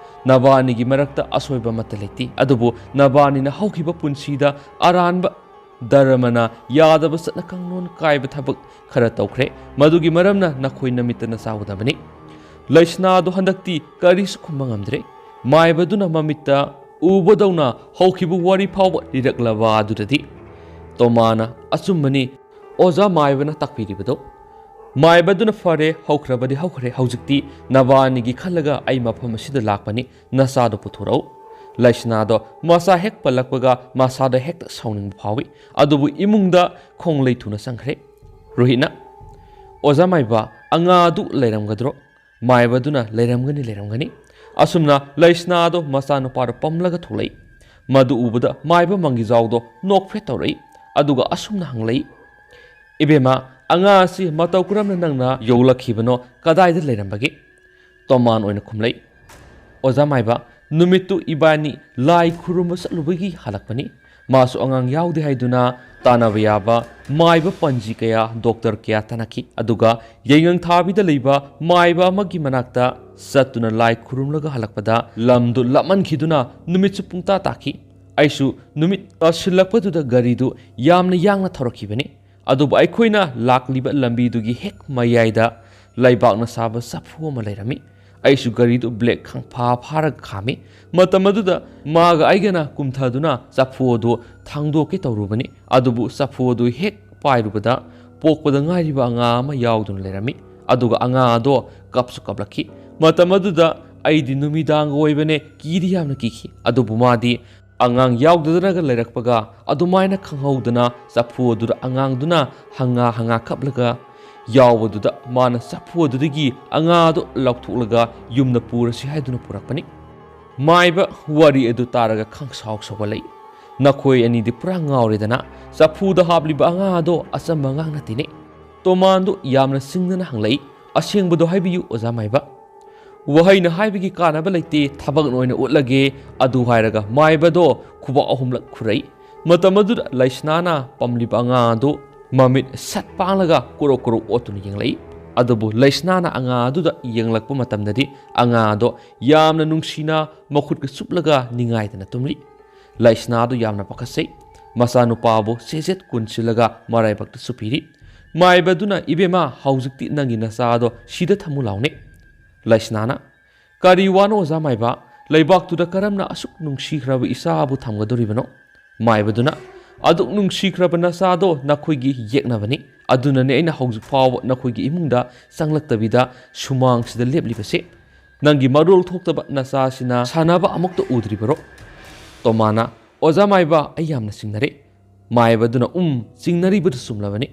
ꯅꯕꯥꯅꯤꯒꯤ ꯃꯔꯛꯇ ꯑꯁꯣꯏꯕ ꯑꯃꯠꯇ ꯂꯩꯇꯦ, ꯑꯗꯨꯕꯨ ꯅꯕꯥꯅꯤꯅ ꯍꯧꯈꯤꯕ ꯄꯨꯟꯁꯤꯗ ꯑꯔꯥꯟꯕ ꯙꯔꯃꯅ ꯌꯥꯗꯕ ꯆꯠꯅ ꯀꯥꯡꯂꯣꯟ ꯀꯥꯏꯕ ꯊꯕꯛ ꯈꯔ ꯇꯧꯈ꯭ꯔꯦ꯫ ꯃꯗꯨꯒꯤ ꯃꯔꯝꯅ ꯅꯈꯣꯏ ꯅꯃꯤꯠꯇ ꯅꯆꯥ ꯎꯗꯕꯅꯤ꯫ ꯂꯩꯁꯅꯥꯗꯣ ꯍꯟꯗꯛꯇꯤ ꯀꯔꯤꯁꯨ ꯈꯨꯝꯕ ꯉꯝꯗ꯭ꯔꯦ꯫ ꯃꯥꯏꯕꯗꯨꯅ ꯃꯃꯤꯠꯇ ꯎꯕꯗꯧꯅ ꯍꯧꯈꯤꯕ ꯋꯥꯔꯤ ꯐꯥꯎꯕ ꯂꯤꯔꯛꯂꯕ ꯑꯗꯨꯗꯗꯤ ꯇꯣꯃꯥꯅ, "ꯑꯆꯨꯝꯕꯅꯤ ꯑꯣꯖꯥ ꯃꯥꯏꯕꯅ ꯇꯥꯛꯄꯤꯔꯤꯕꯗꯣ꯫ ꯃꯥꯏꯕꯗꯨꯅ, 'ꯐꯔꯦ, ꯍꯧꯈ꯭ꯔꯕꯗꯤ ꯍꯧꯈ꯭ꯔꯦ, ꯍꯧꯖꯤꯛꯇꯤ ꯅꯕꯥꯅꯤꯒꯤ ꯈꯜꯂꯒ ꯑꯩ ꯃꯐꯝ ꯑꯁꯤꯗ ꯂꯥꯛꯄꯅꯤ, ꯅꯆꯥꯗꯣ ꯄꯨꯊꯣꯔꯛꯎ.'" ꯂꯩꯁꯅꯥꯗꯣ ꯃꯆꯥ ꯍꯦꯛ ꯄꯜꯂꯛꯄꯒ ꯃꯁꯥꯗ ꯍꯦꯛꯇ ꯁꯥꯎꯅꯤꯡꯕ ꯐꯥꯎꯏ꯫ ꯑꯗꯨꯕꯨ ꯏꯃꯨꯡꯗ ꯈꯣꯡꯂꯩ ꯊꯨꯅ ꯆꯪꯈ꯭ꯔꯦ꯫ ꯔꯣꯍꯤꯠꯅ, "ꯑꯣꯖꯥ ꯃꯥꯏꯕ, ꯑꯉꯥ ꯑꯗꯨ ꯂꯩꯔꯝꯒꯗ꯭ꯔꯣ?" ꯃꯥꯏꯕꯗꯨꯅ, "ꯂꯩꯔꯝꯒꯅꯤ, ꯂꯩꯔꯝꯒꯅꯤ꯫" ꯑꯁꯨꯝꯅ ꯂꯩꯁꯅꯥꯗꯣ ꯃꯆꯥꯅꯨꯄꯥꯗ ꯄꯝꯂꯒ ꯊꯣꯛꯂꯛꯏ꯫ ꯃꯗꯨ ꯎꯕꯗ ꯃꯥꯏꯕ ꯃꯪꯒꯤꯖꯥꯎꯗꯣ ꯅꯣꯛꯐꯦꯠ ꯇꯧꯔꯛꯏ, ꯑꯗꯨꯒ ꯑꯁꯨꯝꯅ ꯍꯪꯂꯛꯏ, "ꯏꯕꯦꯝꯃ, ꯑꯉꯥ ꯑꯁꯤ ꯃꯇꯧ ꯀꯔꯝꯅ ꯅꯪꯅ ꯌꯣꯛꯂꯛꯈꯤꯕꯅꯣ? ꯀꯗꯥꯏꯗ ꯂꯩꯔꯝꯕꯒꯦ?" ꯇꯣꯃꯥꯟ ꯑꯣꯏꯅ ꯈꯨꯝꯂꯛꯏ, "ꯑꯣꯖꯥ ꯃꯥꯏꯕ, ꯅꯨꯃꯤꯠꯇꯨ ꯏꯕꯥꯅꯤ ꯂꯥꯏ ꯈꯨꯔꯨꯝꯕ ꯆꯠꯂꯨꯕꯒꯤ ꯍꯜꯂꯛꯄꯅꯤ꯫ ꯃꯥꯁꯨ ꯑꯉꯥꯡ ꯌꯥꯎꯗꯦ ꯍꯥꯏꯗꯨꯅ ꯇꯥꯟꯅꯕ ꯌꯥꯕ ꯃꯥꯏꯕ ꯄꯟꯖꯤ ꯀꯌꯥ, ꯗꯣꯛꯇꯔ ꯀꯌꯥ ꯇꯥꯟꯅꯈꯤ꯫ ꯑꯗꯨꯒ ꯌꯥꯏꯉꯪ ꯊꯥꯕꯤꯗ ꯂꯩꯕ ꯃꯥꯏꯕ ꯑꯃꯒꯤ ꯃꯅꯥꯛꯇ ꯆꯠꯇꯨꯅ ꯂꯥꯏ ꯈꯨꯔꯨꯝꯂꯒ ꯍꯜꯂꯛꯄꯗ ꯂꯝꯗꯨ ꯂꯥꯞꯃꯟꯈꯤꯗꯨꯅ ꯅꯨꯃꯤꯠꯁꯨ ꯄꯨꯡꯇꯥ ꯇꯥꯈꯤ꯫ ꯑꯩꯁꯨ ꯅꯨꯃꯤꯠ ꯇꯥꯁꯤꯜꯂꯛꯄꯗꯨꯗ ꯒꯥꯔꯤꯗꯨ ꯌꯥꯝꯅ ꯌꯥꯡꯅ ꯊꯧꯔꯛꯈꯤꯕꯅꯤ꯫ ꯑꯗꯨꯕꯨ ꯑꯩꯈꯣꯏꯅ ꯂꯥꯛꯂꯤꯕ ꯂꯝꯕꯤꯗꯨꯒꯤ ꯍꯦꯛ ꯃꯌꯥꯏꯗ ꯂꯩꯕꯥꯛꯅ ꯁꯥꯕ ꯆꯐꯨ ꯑꯃ ꯂꯩꯔꯝꯃꯤ꯫ ꯑꯩꯁꯨ ꯒꯥꯔꯤꯗꯨ ꯕ꯭ꯔꯦꯛ ꯈꯪꯐꯥ ꯐꯥꯔꯒ ꯈꯥꯝꯃꯤ꯫ ꯃꯇꯝ ꯑꯗꯨꯗ ꯃꯥꯒ ꯑꯩꯒꯅ ꯀꯨꯝꯊꯗꯨꯅ ꯆꯐꯨ ꯑꯗꯨ ꯊꯥꯡꯗꯣꯛꯀꯦ ꯇꯧꯔꯨꯕꯅꯤ꯫ ꯑꯗꯨꯕꯨ ꯆꯐꯨ ꯑꯗꯨ ꯍꯦꯛ ꯄꯥꯏꯔꯨꯕꯗ ꯄꯣꯛꯄꯗ ꯉꯥꯏꯔꯤꯕ ꯑꯉꯥ ꯑꯃ ꯌꯥꯎꯗꯨꯅ ꯂꯩꯔꯝꯃꯤ꯫ ꯑꯗꯨꯒ ꯑꯉꯥ ꯑꯗꯣ ꯀꯞꯁꯨ ꯀꯞꯂꯛꯈꯤ꯫ ꯃꯇꯝ ꯑꯗꯨꯗ ꯑꯩꯗꯤ ꯅꯨꯃꯤꯗꯥꯡꯒ ꯑꯣꯏꯕꯅꯦ, ꯀꯤꯗꯤ ꯌꯥꯝꯅ ꯀꯤꯈꯤ꯫ ꯑꯗꯨꯕꯨ ꯃꯥꯗꯤ ꯑꯉꯥꯡ ꯌꯥꯎꯗꯗꯅꯒ ꯂꯩꯔꯛꯄꯒ ꯑꯗꯨꯃꯥꯏꯅ ꯈꯪꯍꯧꯗꯅ ꯆꯐꯨ ꯑꯗꯨꯗ ꯑꯉꯥꯡꯗꯨꯅ ꯍꯪꯉꯥ ꯍꯪꯉꯥ ꯀꯞꯂꯒ ꯌꯥꯎꯕꯗꯨꯗ ꯃꯥꯅ ꯆꯐꯨ ꯑꯗꯨꯗꯒꯤ ꯑꯉꯥꯗꯣ ꯂꯧꯊꯣꯛꯂꯒ ꯌꯨꯝꯗ ꯄꯨꯔꯁꯤ ꯍꯥꯏꯗꯨꯅ ꯄꯨꯔꯛꯄꯅꯤ꯫ ꯃꯥꯏꯕ ꯋꯥꯔꯤ ꯑꯗꯨ ꯇꯥꯔꯒ ꯈꯪꯁꯥꯎ ꯁꯥꯎꯒꯠꯂꯛꯏ꯫ "ꯅꯈꯣꯏ ꯑꯅꯤꯗꯤ ꯄꯨꯔꯥ ꯉꯥꯎꯔꯦꯗꯅ, ꯆꯐꯨꯗ ꯍꯥꯞꯂꯤꯕ ꯑꯉꯥ ꯑꯗꯣ ꯑꯆꯝꯕ ꯑꯉꯥꯡ ꯅꯠꯇꯦꯅꯦ?" ꯇꯣꯃꯥꯟꯗꯨ ꯌꯥꯝꯅ ꯁꯤꯡꯅꯅ ꯍꯪꯂꯛꯏ꯫ "ꯑꯁꯦꯡꯕꯗꯣ ꯍꯥꯏꯕꯤꯌꯨ ꯑꯣꯖꯥ ꯃꯥꯏꯕ꯫" "ꯋꯥꯍꯩꯅ ꯍꯥꯏꯕꯒꯤ ꯀꯥꯟꯅꯕ ꯂꯩꯇꯦ, ꯊꯕꯛꯅ ꯑꯣꯏꯅ ꯎꯠꯂꯒꯦ" ꯑꯗꯨ ꯍꯥꯏꯔꯒ ꯃꯥꯏꯕꯗꯣ ꯈꯨꯕꯥꯛ ꯑꯍꯨꯝꯂꯛ ꯈꯨꯔꯛꯏ꯫ ꯃꯇꯝ ꯑꯗꯨꯗ ꯂꯩꯁꯅꯥꯅ ꯄꯝꯂꯤꯕ ꯑꯉꯥꯡ ꯑꯗꯨ ꯃꯃꯤꯠ ꯁꯠ ꯄꯥꯡꯂꯒ ꯀꯣꯔꯣꯛ ꯀꯣꯔꯣꯛ ꯑꯣꯠꯇꯨꯅ ꯌꯦꯡꯂꯛꯏ꯫ ꯑꯗꯨꯕꯨ ꯂꯩꯁꯅꯥꯅ ꯑꯉꯥꯡ ꯑꯗꯨꯗ ꯌꯦꯡꯂꯛꯄ ꯃꯇꯝꯗꯗꯤ ꯑꯉꯥꯡ ꯑꯗꯣ ꯌꯥꯝꯅ ꯅꯨꯡꯁꯤꯅ ꯃꯈꯨꯠꯀ ꯆꯨꯞꯂꯒ ꯅꯤꯡꯉꯥꯏꯗꯅ ꯇꯨꯝꯂꯤ꯫ ꯂꯩꯁꯅꯥꯗꯨ ꯌꯥꯝꯅ ꯄꯥꯈꯠꯆꯩ꯫ ꯃꯆꯥꯅꯨꯄꯥꯕꯨ ꯆꯦꯖꯦꯠ ꯀꯨꯟꯁꯤꯜꯂꯒ ꯃꯔꯥꯏꯕꯛꯇ ꯆꯨꯞꯄꯤꯔꯤ꯫ ꯃꯥꯏꯕꯗꯨꯅ, "ꯏꯕꯦꯝꯃ, ꯍꯧꯖꯤꯛꯇꯤ ꯅꯪꯒꯤ ꯅꯆꯥꯗꯣ ꯁꯤꯗ ꯊꯝꯃꯨ ꯂꯥꯎꯅꯦ"꯫ ꯂꯩꯁꯅꯥꯅ, "ꯀꯔꯤ ꯋꯥꯅꯣ ꯑꯣꯖꯥ ꯃꯥꯏꯕ? ꯂꯩꯕꯥꯛꯇꯨꯗ ꯀꯔꯝꯅ ꯑꯁꯨꯛ ꯅꯨꯡꯁꯤꯈ꯭ꯔꯕ ꯏꯆꯥꯕꯨ ꯊꯝꯒꯗꯣꯔꯤꯕꯅꯣ?" ꯃꯥꯏꯕꯗꯨꯅ, "ꯑꯗꯨꯛ ꯅꯨꯡꯁꯤꯈ꯭ꯔꯕ ꯅꯆꯥꯗꯣ ꯅꯈꯣꯏꯒꯤ ꯌꯦꯛꯅꯕꯅꯤ꯫ ꯑꯗꯨꯅꯅꯦ ꯑꯩꯅ ꯍꯧꯖꯤꯛ ꯐꯥꯎꯕ ꯅꯈꯣꯏꯒꯤ ꯏꯃꯨꯡꯗ ꯆꯪꯂꯛꯇꯕꯤꯗ ꯁꯨꯃꯥꯡꯁꯤꯗ ꯂꯦꯞꯂꯤꯕꯁꯦ꯫ ꯅꯪꯒꯤ ꯃꯔꯣꯜ ꯊꯣꯛꯇꯕ ꯅꯆꯥꯁꯤꯅ ꯁꯥꯟꯅꯕ ꯑꯃꯨꯛꯇ ꯎꯗ꯭ꯔꯤꯕꯔꯣ?" ꯇꯣꯃꯥꯅ, "ꯑꯣꯖꯥ ꯃꯥꯏꯕ, ꯑꯩ ꯌꯥꯝꯅ ꯆꯤꯡꯅꯔꯦ"꯫ ꯃꯥꯏꯕꯗꯨꯅ, "ꯎꯝ, ꯆꯤꯡꯅꯔꯤꯕꯗꯨ ꯆꯨꯝꯂꯕꯅꯤ"꯫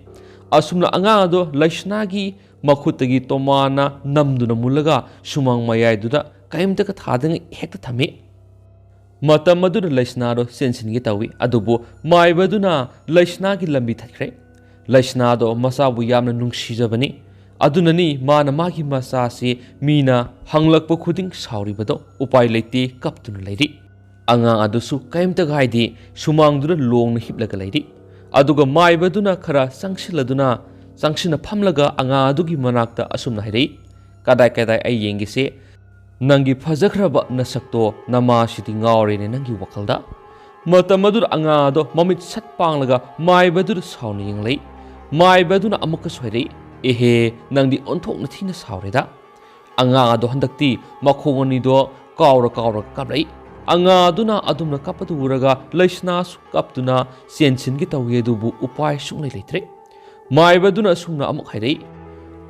ꯑꯁꯨꯝꯅ ꯑꯉꯥꯡ ꯑꯗꯣ ꯂꯩꯁꯅꯥꯒꯤ ꯃꯈꯨꯠꯇꯒꯤ ꯇꯣꯃꯥꯅ ꯅꯝꯗꯨꯅ ꯃꯨꯜꯂꯒ ꯁꯨꯃꯥꯡ ꯃꯌꯥꯏꯗꯨꯗ ꯀꯔꯤꯝꯇꯒ ꯊꯥꯗꯉꯩ ꯍꯦꯛꯇ ꯊꯝꯃꯤ꯫ ꯃꯇꯝ ꯑꯗꯨꯗ ꯂꯩꯁꯅꯥꯗꯣ ꯆꯦꯟꯁꯤꯟꯒꯦ ꯇꯧꯏ, ꯑꯗꯨꯕꯨ ꯃꯥꯏꯕꯗꯨꯅ ꯂꯩꯁꯅꯥꯒꯤ ꯂꯝꯕꯤ ꯊꯠꯈ꯭ꯔꯦ꯫ ꯂꯩꯁꯅꯥꯗꯣ ꯃꯆꯥꯕꯨ ꯌꯥꯝꯅ ꯅꯨꯡꯁꯤꯖꯕꯅꯤ꯫ ꯑꯗꯨꯅꯅꯤ ꯃꯥꯅ ꯃꯥꯒꯤ ꯃꯆꯥꯁꯤ ꯃꯤꯅ ꯍꯪꯂꯛꯄ ꯈꯨꯗꯤꯡ ꯁꯥꯎꯔꯤꯕꯗꯣ꯫ ꯎꯄꯥꯏ ꯂꯩꯇꯦ, ꯀꯞꯇꯨꯅ ꯂꯩꯔꯤ꯫ ꯑꯉꯥꯡ ꯑꯗꯨꯁꯨ ꯀꯔꯤꯝꯇ ꯍꯥꯏꯗꯦ, ꯁꯨꯃꯥꯡꯗꯨꯗ ꯂꯣꯡꯅ ꯍꯤꯞꯂꯒ ꯂꯩꯔꯤ꯫ ꯑꯗꯨꯒ ꯃꯥꯏꯕꯗꯨꯅ ꯈꯔ ꯆꯪꯁꯤꯜꯂꯗꯨꯅ, ꯆꯪꯁꯤꯟꯅ ꯐꯝꯂꯒ ꯑꯉꯥꯡ ꯑꯗꯨꯒꯤ ꯃꯅꯥꯛꯇ ꯑꯁꯨꯝꯅ ꯍꯥꯏꯔꯛꯏ, "ꯀꯗꯥꯏ ꯀꯗꯥꯏ ꯑꯩ ꯌꯦꯡꯒꯦꯁꯦ? ꯅꯪꯒꯤ ꯐꯖꯈ꯭ꯔꯕ ꯅꯁꯛꯇꯣ ꯅꯃꯥꯁꯤꯗꯤ ꯉꯥꯎꯔꯦꯅꯦ ꯅꯪꯒꯤ ꯋꯥꯈꯜꯗ"꯫ ꯃꯇꯝ ꯑꯗꯨꯗ ꯑꯉꯥꯡ ꯑꯗꯣ ꯃꯃꯤꯠ ꯁꯠ ꯄꯥꯡꯂꯒ ꯃꯥꯏꯕꯗꯨꯗ ꯁꯥꯎꯅ ꯌꯦꯡꯂꯛꯏ꯫ ꯃꯥꯏꯕꯗꯨꯅ ꯑꯃꯨꯛꯀꯁꯨ ꯍꯥꯏꯔꯛꯏ, "ꯑꯦꯍꯦ, ꯅꯪꯗꯤ ꯑꯣꯟꯊꯣꯛꯅ ꯊꯤꯅ ꯁꯥꯎꯔꯦꯗ"꯫ ꯑꯉꯥꯡ ꯑꯗꯣ ꯍꯟꯗꯛꯇꯤ ꯃꯈꯣꯡ ꯑꯅꯤꯗꯣ ꯀꯥꯎꯔ ꯀꯥꯎꯔꯒ ꯀꯞꯂꯛꯏ꯫ ꯑꯉꯥꯡ ꯑꯗꯨꯅ ꯑꯗꯨꯝꯅ ꯀꯞꯄꯗꯨ ꯎꯔꯒ ꯂꯩꯁꯅꯥꯁꯨ ꯀꯞꯇꯨꯅ ꯆꯦꯟꯁꯤꯟꯒꯦ ꯇꯧꯏ, ꯑꯗꯨꯕꯨ ꯎꯄꯥꯏ ꯁꯨꯡꯂꯩ ꯂꯩꯇ꯭ꯔꯦ꯫ ꯃꯥꯏꯕꯗꯨꯅ ꯑꯁꯨꯝꯅ ꯑꯃꯨꯛ ꯍꯥꯏꯔꯛꯏ,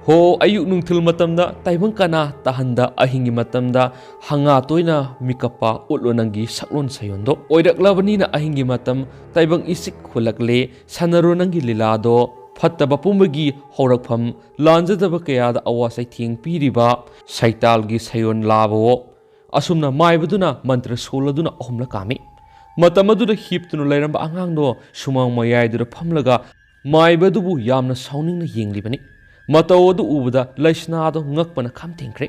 "ꯍꯣ, ꯑꯌꯨꯛ ꯅꯨꯡꯊꯤꯜ ꯃꯇꯝꯗ ꯇꯥꯏꯕꯪ ꯀꯅꯥ ꯇꯥꯍꯟꯗ ꯑꯍꯤꯡꯒꯤ ꯃꯇꯝꯗ ꯍꯪꯉꯥ ꯇꯣꯏꯅ ꯃꯤꯀꯞꯄ ꯎꯠꯂꯣ ꯅꯪꯒꯤ ꯁꯛꯂꯣꯟ ꯁꯌꯣꯟꯗꯣ꯫ ꯑꯣꯏꯔꯛꯂꯕꯅꯤꯅ ꯑꯍꯤꯡꯒꯤ ꯃꯇꯝ ꯇꯥꯏꯕꯪ ꯏꯆꯤꯛ ꯍꯨꯜꯂꯛꯂꯦ, ꯁꯥꯟꯅꯔꯣ ꯅꯪꯒꯤ ꯂꯤꯂꯥꯗꯣ꯫ ꯐꯠꯇꯕ ꯄꯨꯝꯕꯒꯤ ꯍꯧꯔꯛꯐꯝ, ꯂꯥꯟꯖꯗꯕ ꯀꯌꯥꯗ ꯑꯋꯥ ꯆꯩꯊꯦꯡ ꯄꯤꯔꯤꯕ ꯁꯩꯇꯥꯜꯒꯤ ꯁꯌꯣꯟ ꯂꯥꯕꯋꯣ"꯫ ꯑꯁꯨꯝꯅ ꯃꯥꯏꯕꯗꯨꯅ ꯃꯟꯇ꯭ꯔ ꯁꯣꯜꯂꯗꯨꯅ ꯑꯍꯨꯝꯂꯛ ꯀꯥꯝꯃꯤ꯫ ꯃꯇꯝ ꯑꯗꯨꯗ ꯍꯤꯞꯇꯨꯅ ꯂꯩꯔꯝꯕ ꯑꯉꯥꯡꯗꯣ ꯁꯨꯃꯥꯡ ꯃꯌꯥꯏꯗꯨꯗ ꯐꯝꯂꯒ ꯃꯥꯏꯕꯗꯨꯕꯨ ꯌꯥꯝꯅ ꯁꯥꯎꯅꯤꯡꯅ ꯌꯦꯡꯂꯤꯕꯅꯤ꯫ ꯃꯇꯧ ꯑꯗꯨ ꯎꯕꯗ ꯂꯩꯁꯅꯥꯗꯣ ꯉꯛꯄꯅ ꯈꯝ ꯊꯦꯡꯈ꯭ꯔꯦ꯫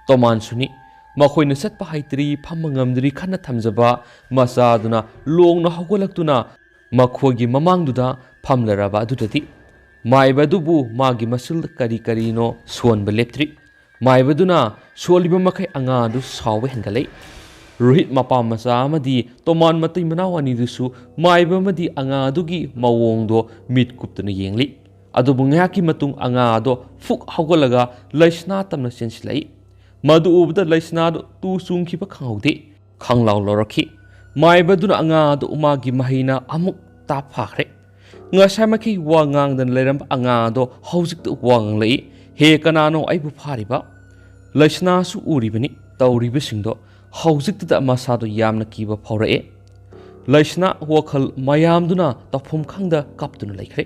ꯇꯣꯃꯥꯟꯁꯨꯅꯤ꯫ ꯃꯈꯣꯏꯅ ꯆꯠꯄ ꯍꯩꯇ꯭ꯔꯤ, ꯐꯝꯕ ꯉꯝꯗ꯭ꯔꯤ ꯈꯟꯅ ꯊꯝꯖꯕ ꯃꯆꯥꯗꯨꯅ ꯂꯣꯡꯅ ꯍꯧꯒꯠꯂꯛꯇꯨꯅ ꯃꯈꯣꯏꯒꯤ ꯃꯃꯥꯡꯗꯨꯗ ꯐꯝꯂꯔꯕ ꯑꯗꯨꯗꯗꯤ ꯃꯥꯏꯕ ꯑꯗꯨꯕꯨ ꯃꯥꯒꯤ ꯃꯁꯨꯜ ꯀꯔꯤ ꯀꯔꯤꯅꯣ ꯁꯣꯟꯕ ꯂꯦꯞꯇ꯭ꯔꯤ꯫ ꯃꯥꯏꯕꯗꯨꯅ ꯁꯣꯜꯂꯤꯕ ꯃꯈꯩ ꯑꯉꯥꯡ ꯑꯗꯨ ꯁꯥꯎꯕ ꯍꯦꯟꯒꯠꯂꯛꯏ꯫ ꯔꯣꯍꯤꯠ ꯃꯄꯥ ꯃꯆꯥ ꯑꯃꯗꯤ ꯇꯣꯃꯥꯟ ꯃꯇꯩ ꯃꯅꯥꯎ ꯑꯅꯤꯗꯨꯁꯨ ꯃꯥꯏꯕ ꯑꯃꯗꯤ ꯑꯉꯥꯡ ꯑꯗꯨꯒꯤ ꯃꯑꯣꯡꯗꯣ ꯃꯤꯠ ꯀꯨꯞꯇꯨꯅ ꯌꯦꯡꯂꯤ꯫ ꯑꯗꯨꯕꯨ ꯉꯥꯏꯍꯥꯛꯀꯤ ꯃꯇꯨꯡ ꯑꯉꯥꯡ ꯑꯗꯣ ꯐꯨꯛ ꯍꯧꯒꯠꯂꯒ ꯂꯩꯁꯅꯥ ꯇꯝꯅ ꯆꯦꯟꯁꯤꯜꯂꯛꯏ꯫ ꯃꯗꯨ ꯎꯕꯗ ꯂꯩꯁꯅꯥꯗꯨ ꯇꯨ ꯆꯨꯡꯈꯤꯕ ꯈꯪꯍꯧꯗꯦ꯫ ꯈꯪꯂꯥꯎ ꯂꯧꯔꯛꯈꯤ꯫ ꯃꯥꯏꯕꯗꯨꯅ ꯑꯉꯥꯡ ꯑꯗꯨ ꯃꯥꯒꯤ ꯃꯍꯩꯅ ꯑꯃꯨꯛ ꯇꯥꯞ ꯐꯥꯈ꯭ꯔꯦ꯫ ꯉꯁꯥꯏꯃꯛꯀꯤ ꯋꯥ ꯉꯥꯡꯗꯅ ꯂꯩꯔꯝꯕ ꯑꯉꯥꯡ ꯑꯗꯣ ꯍꯧꯖꯤꯛꯇ ꯋꯥ ꯉꯥꯡꯂꯛꯏ꯫ "ꯍꯦ, ꯀꯅꯥꯅꯣ ꯑꯩꯕꯨ ꯐꯥꯔꯤꯕ?" ꯂꯩꯁꯅꯥꯁꯨ ꯎꯔꯤꯕꯅꯤ ꯇꯧꯔꯤꯕꯁꯤꯡꯗꯣ꯫ ꯍꯧꯖꯤꯛꯇꯗ ꯃꯁꯥꯗꯣ ꯌꯥꯝꯅ ꯀꯤꯕ ꯐꯥꯎꯔꯛꯑꯦ꯫ ꯂꯩꯁꯅꯥ ꯋꯥꯈꯜ ꯃꯌꯥꯝꯗꯨꯅ ꯇꯧꯐꯝ ꯈꯪꯗ ꯀꯞꯇꯨꯅ ꯂꯩꯈ꯭ꯔꯦ꯫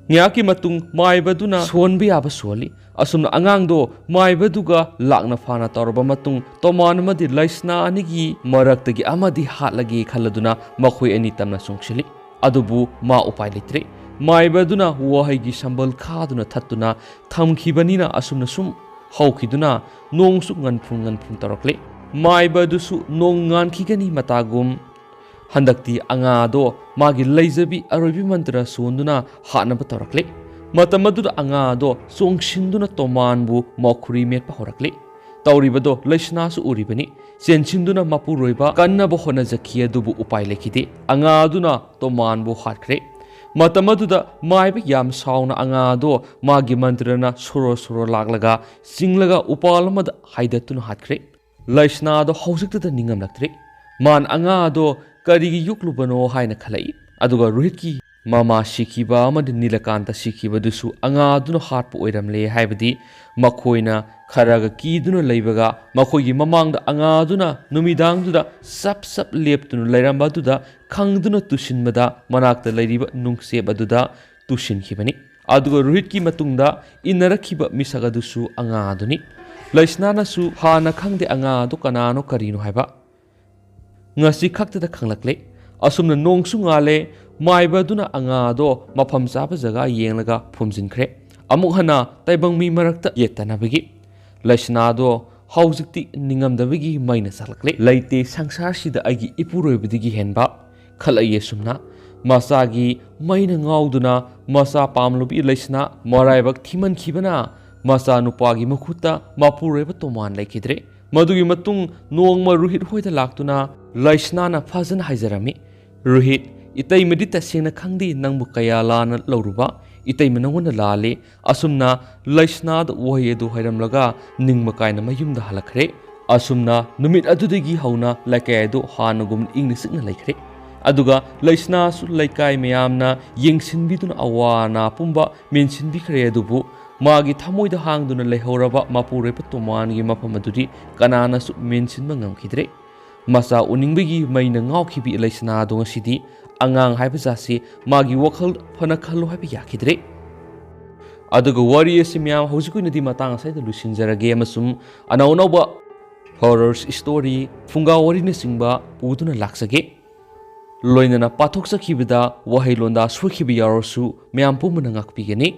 ꯉꯥꯏꯍꯥꯛꯀꯤ ꯃꯇꯨꯡ ꯃꯥꯏꯕꯗꯨꯅ ꯁꯣꯟꯕ ꯌꯥꯕ ꯁꯣꯜꯂꯤ꯫ ꯑꯁꯨꯝꯅ ꯑꯉꯥꯡꯗꯣ ꯃꯥꯏꯕꯗꯨꯒ ꯂꯥꯛꯅ ꯐꯥꯅ ꯇꯧꯔꯕ ꯃꯇꯨꯡ, ꯇꯣꯃꯥꯟ ꯑꯃꯗꯤ ꯂꯩꯁꯅꯥ ꯑꯅꯤꯒꯤ ꯃꯔꯛꯇꯒꯤ ꯑꯃꯗꯤ ꯍꯥꯠꯂꯒꯦ ꯈꯜꯂꯗꯨꯅ ꯃꯈꯣꯏ ꯑꯅꯤ ꯇꯝꯅ ꯆꯣꯡꯁꯤꯜꯂꯤ꯫ ꯑꯗꯨꯕꯨ ꯃꯥ ꯎꯄꯥꯏ ꯂꯩꯇ꯭ꯔꯦ꯫ ꯃꯥꯏꯕꯗꯨꯅ ꯋꯥꯍꯩꯒꯤ ꯁꯝꯕꯜ ꯈꯥꯗꯨꯅ ꯊꯠꯇꯨꯅ ꯊꯝꯈꯤꯕꯅꯤꯅ ꯑꯁꯨꯝꯅ ꯁꯨꯝ ꯍꯧꯈꯤꯗꯨꯅ ꯅꯣꯡꯁꯨ ꯉꯟꯐꯨꯡ ꯉꯟꯐꯨꯡ ꯇꯧꯔꯛꯂꯦ꯫ ꯃꯥꯏꯕꯗꯨꯁꯨ ꯅꯣꯡ ꯉꯥꯟꯈꯤꯒꯅꯤ ꯃꯇꯥꯒꯨꯝ ꯍꯟꯗꯛꯇꯤ ꯑꯉꯥꯗꯣ ꯃꯥꯒꯤ ꯂꯩꯖꯕꯤ ꯑꯔꯣꯏꯕꯤ ꯃꯟꯇ꯭ꯔ ꯁꯣꯟꯗꯨꯅ ꯍꯥꯠꯅꯕ ꯇꯧꯔꯛꯂꯦ꯫ ꯃꯇꯝ ꯑꯗꯨꯗ ꯑꯉꯥꯗꯣ ꯆꯣꯡꯁꯤꯟꯗꯨꯅ ꯇꯣꯃꯥꯟꯕꯨ ꯃꯈꯨꯔꯤ ꯃꯦꯠꯄ ꯍꯧꯔꯛꯂꯦ꯫ ꯇꯧꯔꯤꯕꯗꯣ ꯂꯩꯁꯅꯥꯁꯨ ꯎꯔꯤꯕꯅꯤ꯫ ꯆꯦꯟꯁꯤꯟꯗꯨꯅ ꯃꯄꯨꯔꯣꯏꯕ ꯀꯟꯅꯕ ꯍꯣꯠꯅꯖꯈꯤ, ꯑꯗꯨꯕꯨ ꯎꯄꯥꯏ ꯂꯩꯈꯤꯗꯦ꯫ ꯑꯉꯥꯗꯨꯅ ꯇꯣꯃꯥꯟꯕꯨ ꯍꯥꯠꯈ꯭ꯔꯦ꯫ ꯃꯇꯝ ꯑꯗꯨꯗ ꯃꯥꯏꯕ ꯌꯥꯝ ꯁꯥꯎꯅ ꯑꯉꯥꯗꯣ ꯃꯥꯒꯤ ꯃꯟꯇ꯭ꯔꯅ ꯁꯣꯔꯣ ꯁꯣꯔꯣ ꯂꯥꯛꯂꯒ ꯆꯤꯡꯂꯒ ꯎꯄꯥꯜ ꯑꯃꯗ ꯍꯥꯏꯗꯠꯇꯨꯅ ꯍꯥꯠꯈ꯭ꯔꯦ꯫ ꯂꯩꯁꯅꯥꯗꯣ ꯍꯧꯖꯤꯛꯇꯗ ꯅꯤꯡꯉꯝꯂꯛꯇ꯭ꯔꯦ꯫ ꯃꯥꯅ ꯑꯉꯥꯗꯣ ꯀꯔꯤꯒꯤ ꯌꯣꯛꯂꯨꯕꯅꯣ ꯍꯥꯏꯅ ꯈꯜꯂꯛꯏ꯫ ꯑꯗꯨꯒ ꯔꯣꯍꯤꯠꯀꯤ ꯃꯃꯥ ꯁꯤꯈꯤꯕ ꯑꯃꯗꯤ ꯅꯤꯂꯀꯥꯟꯇ ꯁꯤꯈꯤꯕꯗꯨꯁꯨ ꯑꯉꯥꯗꯨꯅ ꯍꯥꯠꯄ ꯑꯣꯏꯔꯝꯂꯦ ꯍꯥꯏꯕꯗꯤ ꯃꯈꯣꯏꯅ ꯈꯔꯒ ꯀꯤꯗꯨꯅ ꯂꯩꯕꯒ ꯃꯈꯣꯏꯒꯤ ꯃꯃꯥꯡꯗ ꯑꯉꯥꯗꯨꯅ ꯅꯨꯃꯤꯗꯥꯡꯗꯨꯗ ꯆꯞ ꯆꯞ ꯂꯦꯞꯇꯨꯅ ꯂꯩꯔꯝꯕ ꯑꯗꯨꯗ ꯈꯪꯗꯨꯅ ꯇꯨꯁꯤꯟꯕꯗ ꯃꯅꯥꯛꯇ ꯂꯩꯔꯤꯕ ꯅꯨꯡꯆꯦꯞ ꯑꯗꯨꯗ ꯇꯨꯁꯤꯟꯈꯤꯕꯅꯤ꯫ ꯑꯗꯨꯒ ꯔꯣꯍꯤꯠꯀꯤ ꯃꯇꯨꯡꯗ ꯏꯟꯅꯔꯛꯈꯤꯕ ꯃꯤꯁꯛ ꯑꯗꯨꯁꯨ ꯑꯉꯥ ꯑꯗꯨꯅꯤ꯫ ꯂꯩꯁꯅꯥꯅꯁꯨ ꯍꯥꯟꯅ ꯈꯪꯗꯦ ꯑꯉꯥ ꯑꯗꯨ ꯀꯅꯥꯅꯣ ꯀꯔꯤꯅꯣ ꯍꯥꯏꯕ꯫ ꯉꯁꯤ ꯈꯛꯇꯗ ꯈꯪꯂꯛꯂꯦ꯫ ꯑꯁꯨꯝꯅ ꯅꯣꯡꯁꯨ ꯉꯥꯜꯂꯦ꯫ ꯃꯥꯏꯕ ꯑꯗꯨꯅ ꯑꯉꯥ ꯑꯗꯣ ꯃꯐꯝ ꯆꯥꯕ ꯖꯒꯥ ꯌꯦꯡꯂꯒ ꯐꯨꯝꯖꯤꯟꯈ꯭ꯔꯦ꯫ ꯑꯃꯨꯛ ꯍꯟꯅ ꯇꯥꯏꯕꯪ ꯃꯤ ꯃꯔꯛꯇ ꯌꯦꯠꯇꯅꯕꯒꯤ꯫ ꯂꯩꯁꯅꯥꯗꯣ ꯍꯧꯖꯤꯛꯇꯤ ꯅꯤꯡꯉꯝꯗꯕꯒꯤ ꯃꯩꯅ ꯆꯥꯛꯂꯛꯂꯦ꯫ "ꯂꯩꯇꯦ ꯁꯪꯁꯥꯔꯁꯤꯗ ꯑꯩꯒꯤ ꯏꯄꯨꯔꯣꯏꯕꯗꯒꯤ ꯍꯦꯟꯕ", ꯈꯜꯂꯛꯏ꯫ ꯑꯁꯨꯝꯅ ꯃꯆꯥꯒꯤ ꯃꯩꯅ ꯉꯥꯎꯗꯨꯅ ꯃꯆꯥ ꯄꯥꯝꯂꯨꯕꯤ ꯂꯩꯁꯅꯥ ꯃꯔꯥꯏꯕꯛ ꯊꯤꯃꯟꯈꯤꯕꯅ ꯃꯆꯥ ꯅꯨꯄꯥꯒꯤ ꯃꯈꯨꯠꯇ ꯃꯄꯨꯔꯣꯏꯕ ꯇꯣꯃꯥꯟ ꯂꯩꯈꯤꯗ꯭ꯔꯦ꯫ ꯃꯗꯨꯒꯤ ꯃꯇꯨꯡ ꯅꯣꯡꯃ ꯔꯣꯍꯤꯠ ꯍꯣꯏꯗ ꯂꯥꯛꯇꯨꯅ ꯂꯩꯁꯅꯥꯅ ꯐꯖꯅ ꯍꯥꯏꯖꯔꯝꯃꯤ, "ꯔꯣꯍꯤꯠ, ꯏꯇꯩꯃꯗꯤ ꯇꯁꯦꯡꯅ ꯈꯪꯗꯦ ꯅꯪꯕꯨ ꯀꯌꯥ ꯂꯥꯟꯅ ꯂꯧꯔꯨꯕ, ꯏꯇꯩꯃ ꯅꯪꯉꯣꯟꯗ ꯂꯥꯜꯂꯦ"꯫ ꯑꯁꯨꯝꯅ ꯂꯩꯁꯅꯥꯗ ꯋꯥꯍꯩ ꯑꯗꯨ ꯍꯥꯏꯔꯝꯂꯒ ꯅꯤꯡꯕ ꯀꯥꯏꯅ ꯃꯌꯨꯝꯗ ꯍꯜꯂꯛꯈ꯭ꯔꯦ꯫ ꯑꯁꯨꯝꯅ ꯅꯨꯃꯤꯠ ꯑꯗꯨꯗꯒꯤ ꯍꯧꯅ ꯂꯩꯀꯥꯏ ꯑꯗꯨ ꯍꯥꯟꯅꯒꯨꯝ ꯏꯪꯅ ꯆꯤꯛꯅ ꯂꯩꯈ꯭ꯔꯦ꯫ ꯑꯗꯨꯒ ꯂꯩꯁꯅꯥꯁꯨ ꯂꯩꯀꯥꯏ ꯃꯌꯥꯝꯅ ꯌꯦꯡꯁꯤꯟꯕꯤꯗꯨꯅ ꯑꯋꯥ ꯑꯅꯥ ꯄꯨꯝꯕ ꯃꯦꯟꯁꯤꯟꯕꯤꯈ꯭ꯔꯦ꯫ ꯑꯗꯨꯕꯨ ꯃꯥꯒꯤ ꯊꯃꯣꯏꯗ ꯍꯥꯡꯗꯨꯅ ꯂꯩꯍꯧꯔꯕ ꯃꯄꯨꯔꯣꯏꯕ ꯇꯣꯃꯥꯟꯒꯤ ꯃꯐꯝ ꯑꯗꯨꯗꯤ ꯀꯅꯥꯅꯁꯨ ꯃꯦꯟꯁꯤꯟꯕ ꯉꯝꯈꯤꯗ꯭ꯔꯦ꯫ ꯃꯆꯥ ꯎꯅꯤꯡꯕꯒꯤ ꯃꯩꯅ ꯉꯥꯎꯈꯤꯕꯤ ꯂꯩꯁꯅꯥꯗꯣ ꯉꯁꯤꯗꯤ ꯑꯉꯥꯡ ꯍꯥꯏꯕ ꯖꯥꯠꯁꯤ ꯃꯥꯒꯤ ꯋꯥꯈꯜ ꯐꯅ ꯈꯜꯂꯨ ꯍꯥꯏꯕ ꯌꯥꯈꯤꯗ꯭ꯔꯦ꯫ ꯑꯗꯨꯒ ꯋꯥꯔꯤ ꯑꯁꯤ ꯃꯌꯥꯝ ꯍꯧꯖꯤꯛꯀꯤ ꯑꯣꯏꯅꯗꯤ ꯃꯇꯥꯡ ꯑꯁꯤꯗ ꯂꯣꯏꯁꯤꯟꯖꯔꯒꯦ ꯑꯃꯁꯨꯡ ꯑꯅꯧ ꯑꯅꯧꯕ horrors story, ꯐꯨꯡꯒꯥ ꯋꯥꯔꯤꯅꯆꯤꯡꯕ ꯄꯨꯗꯨꯅ ꯂꯥꯛꯆꯒꯦ꯫ ꯂꯣꯏꯅꯅ ꯄꯥꯊꯣꯛꯆꯈꯤꯕꯗ ꯋꯥꯍꯩꯂꯣꯟꯗ ꯁꯣꯏꯈꯤꯕ ꯌꯥꯎꯔꯁꯨ ꯃꯌꯥꯝ ꯄꯨꯝꯕꯅ ꯉꯥꯛꯄꯤꯒꯅꯤ꯫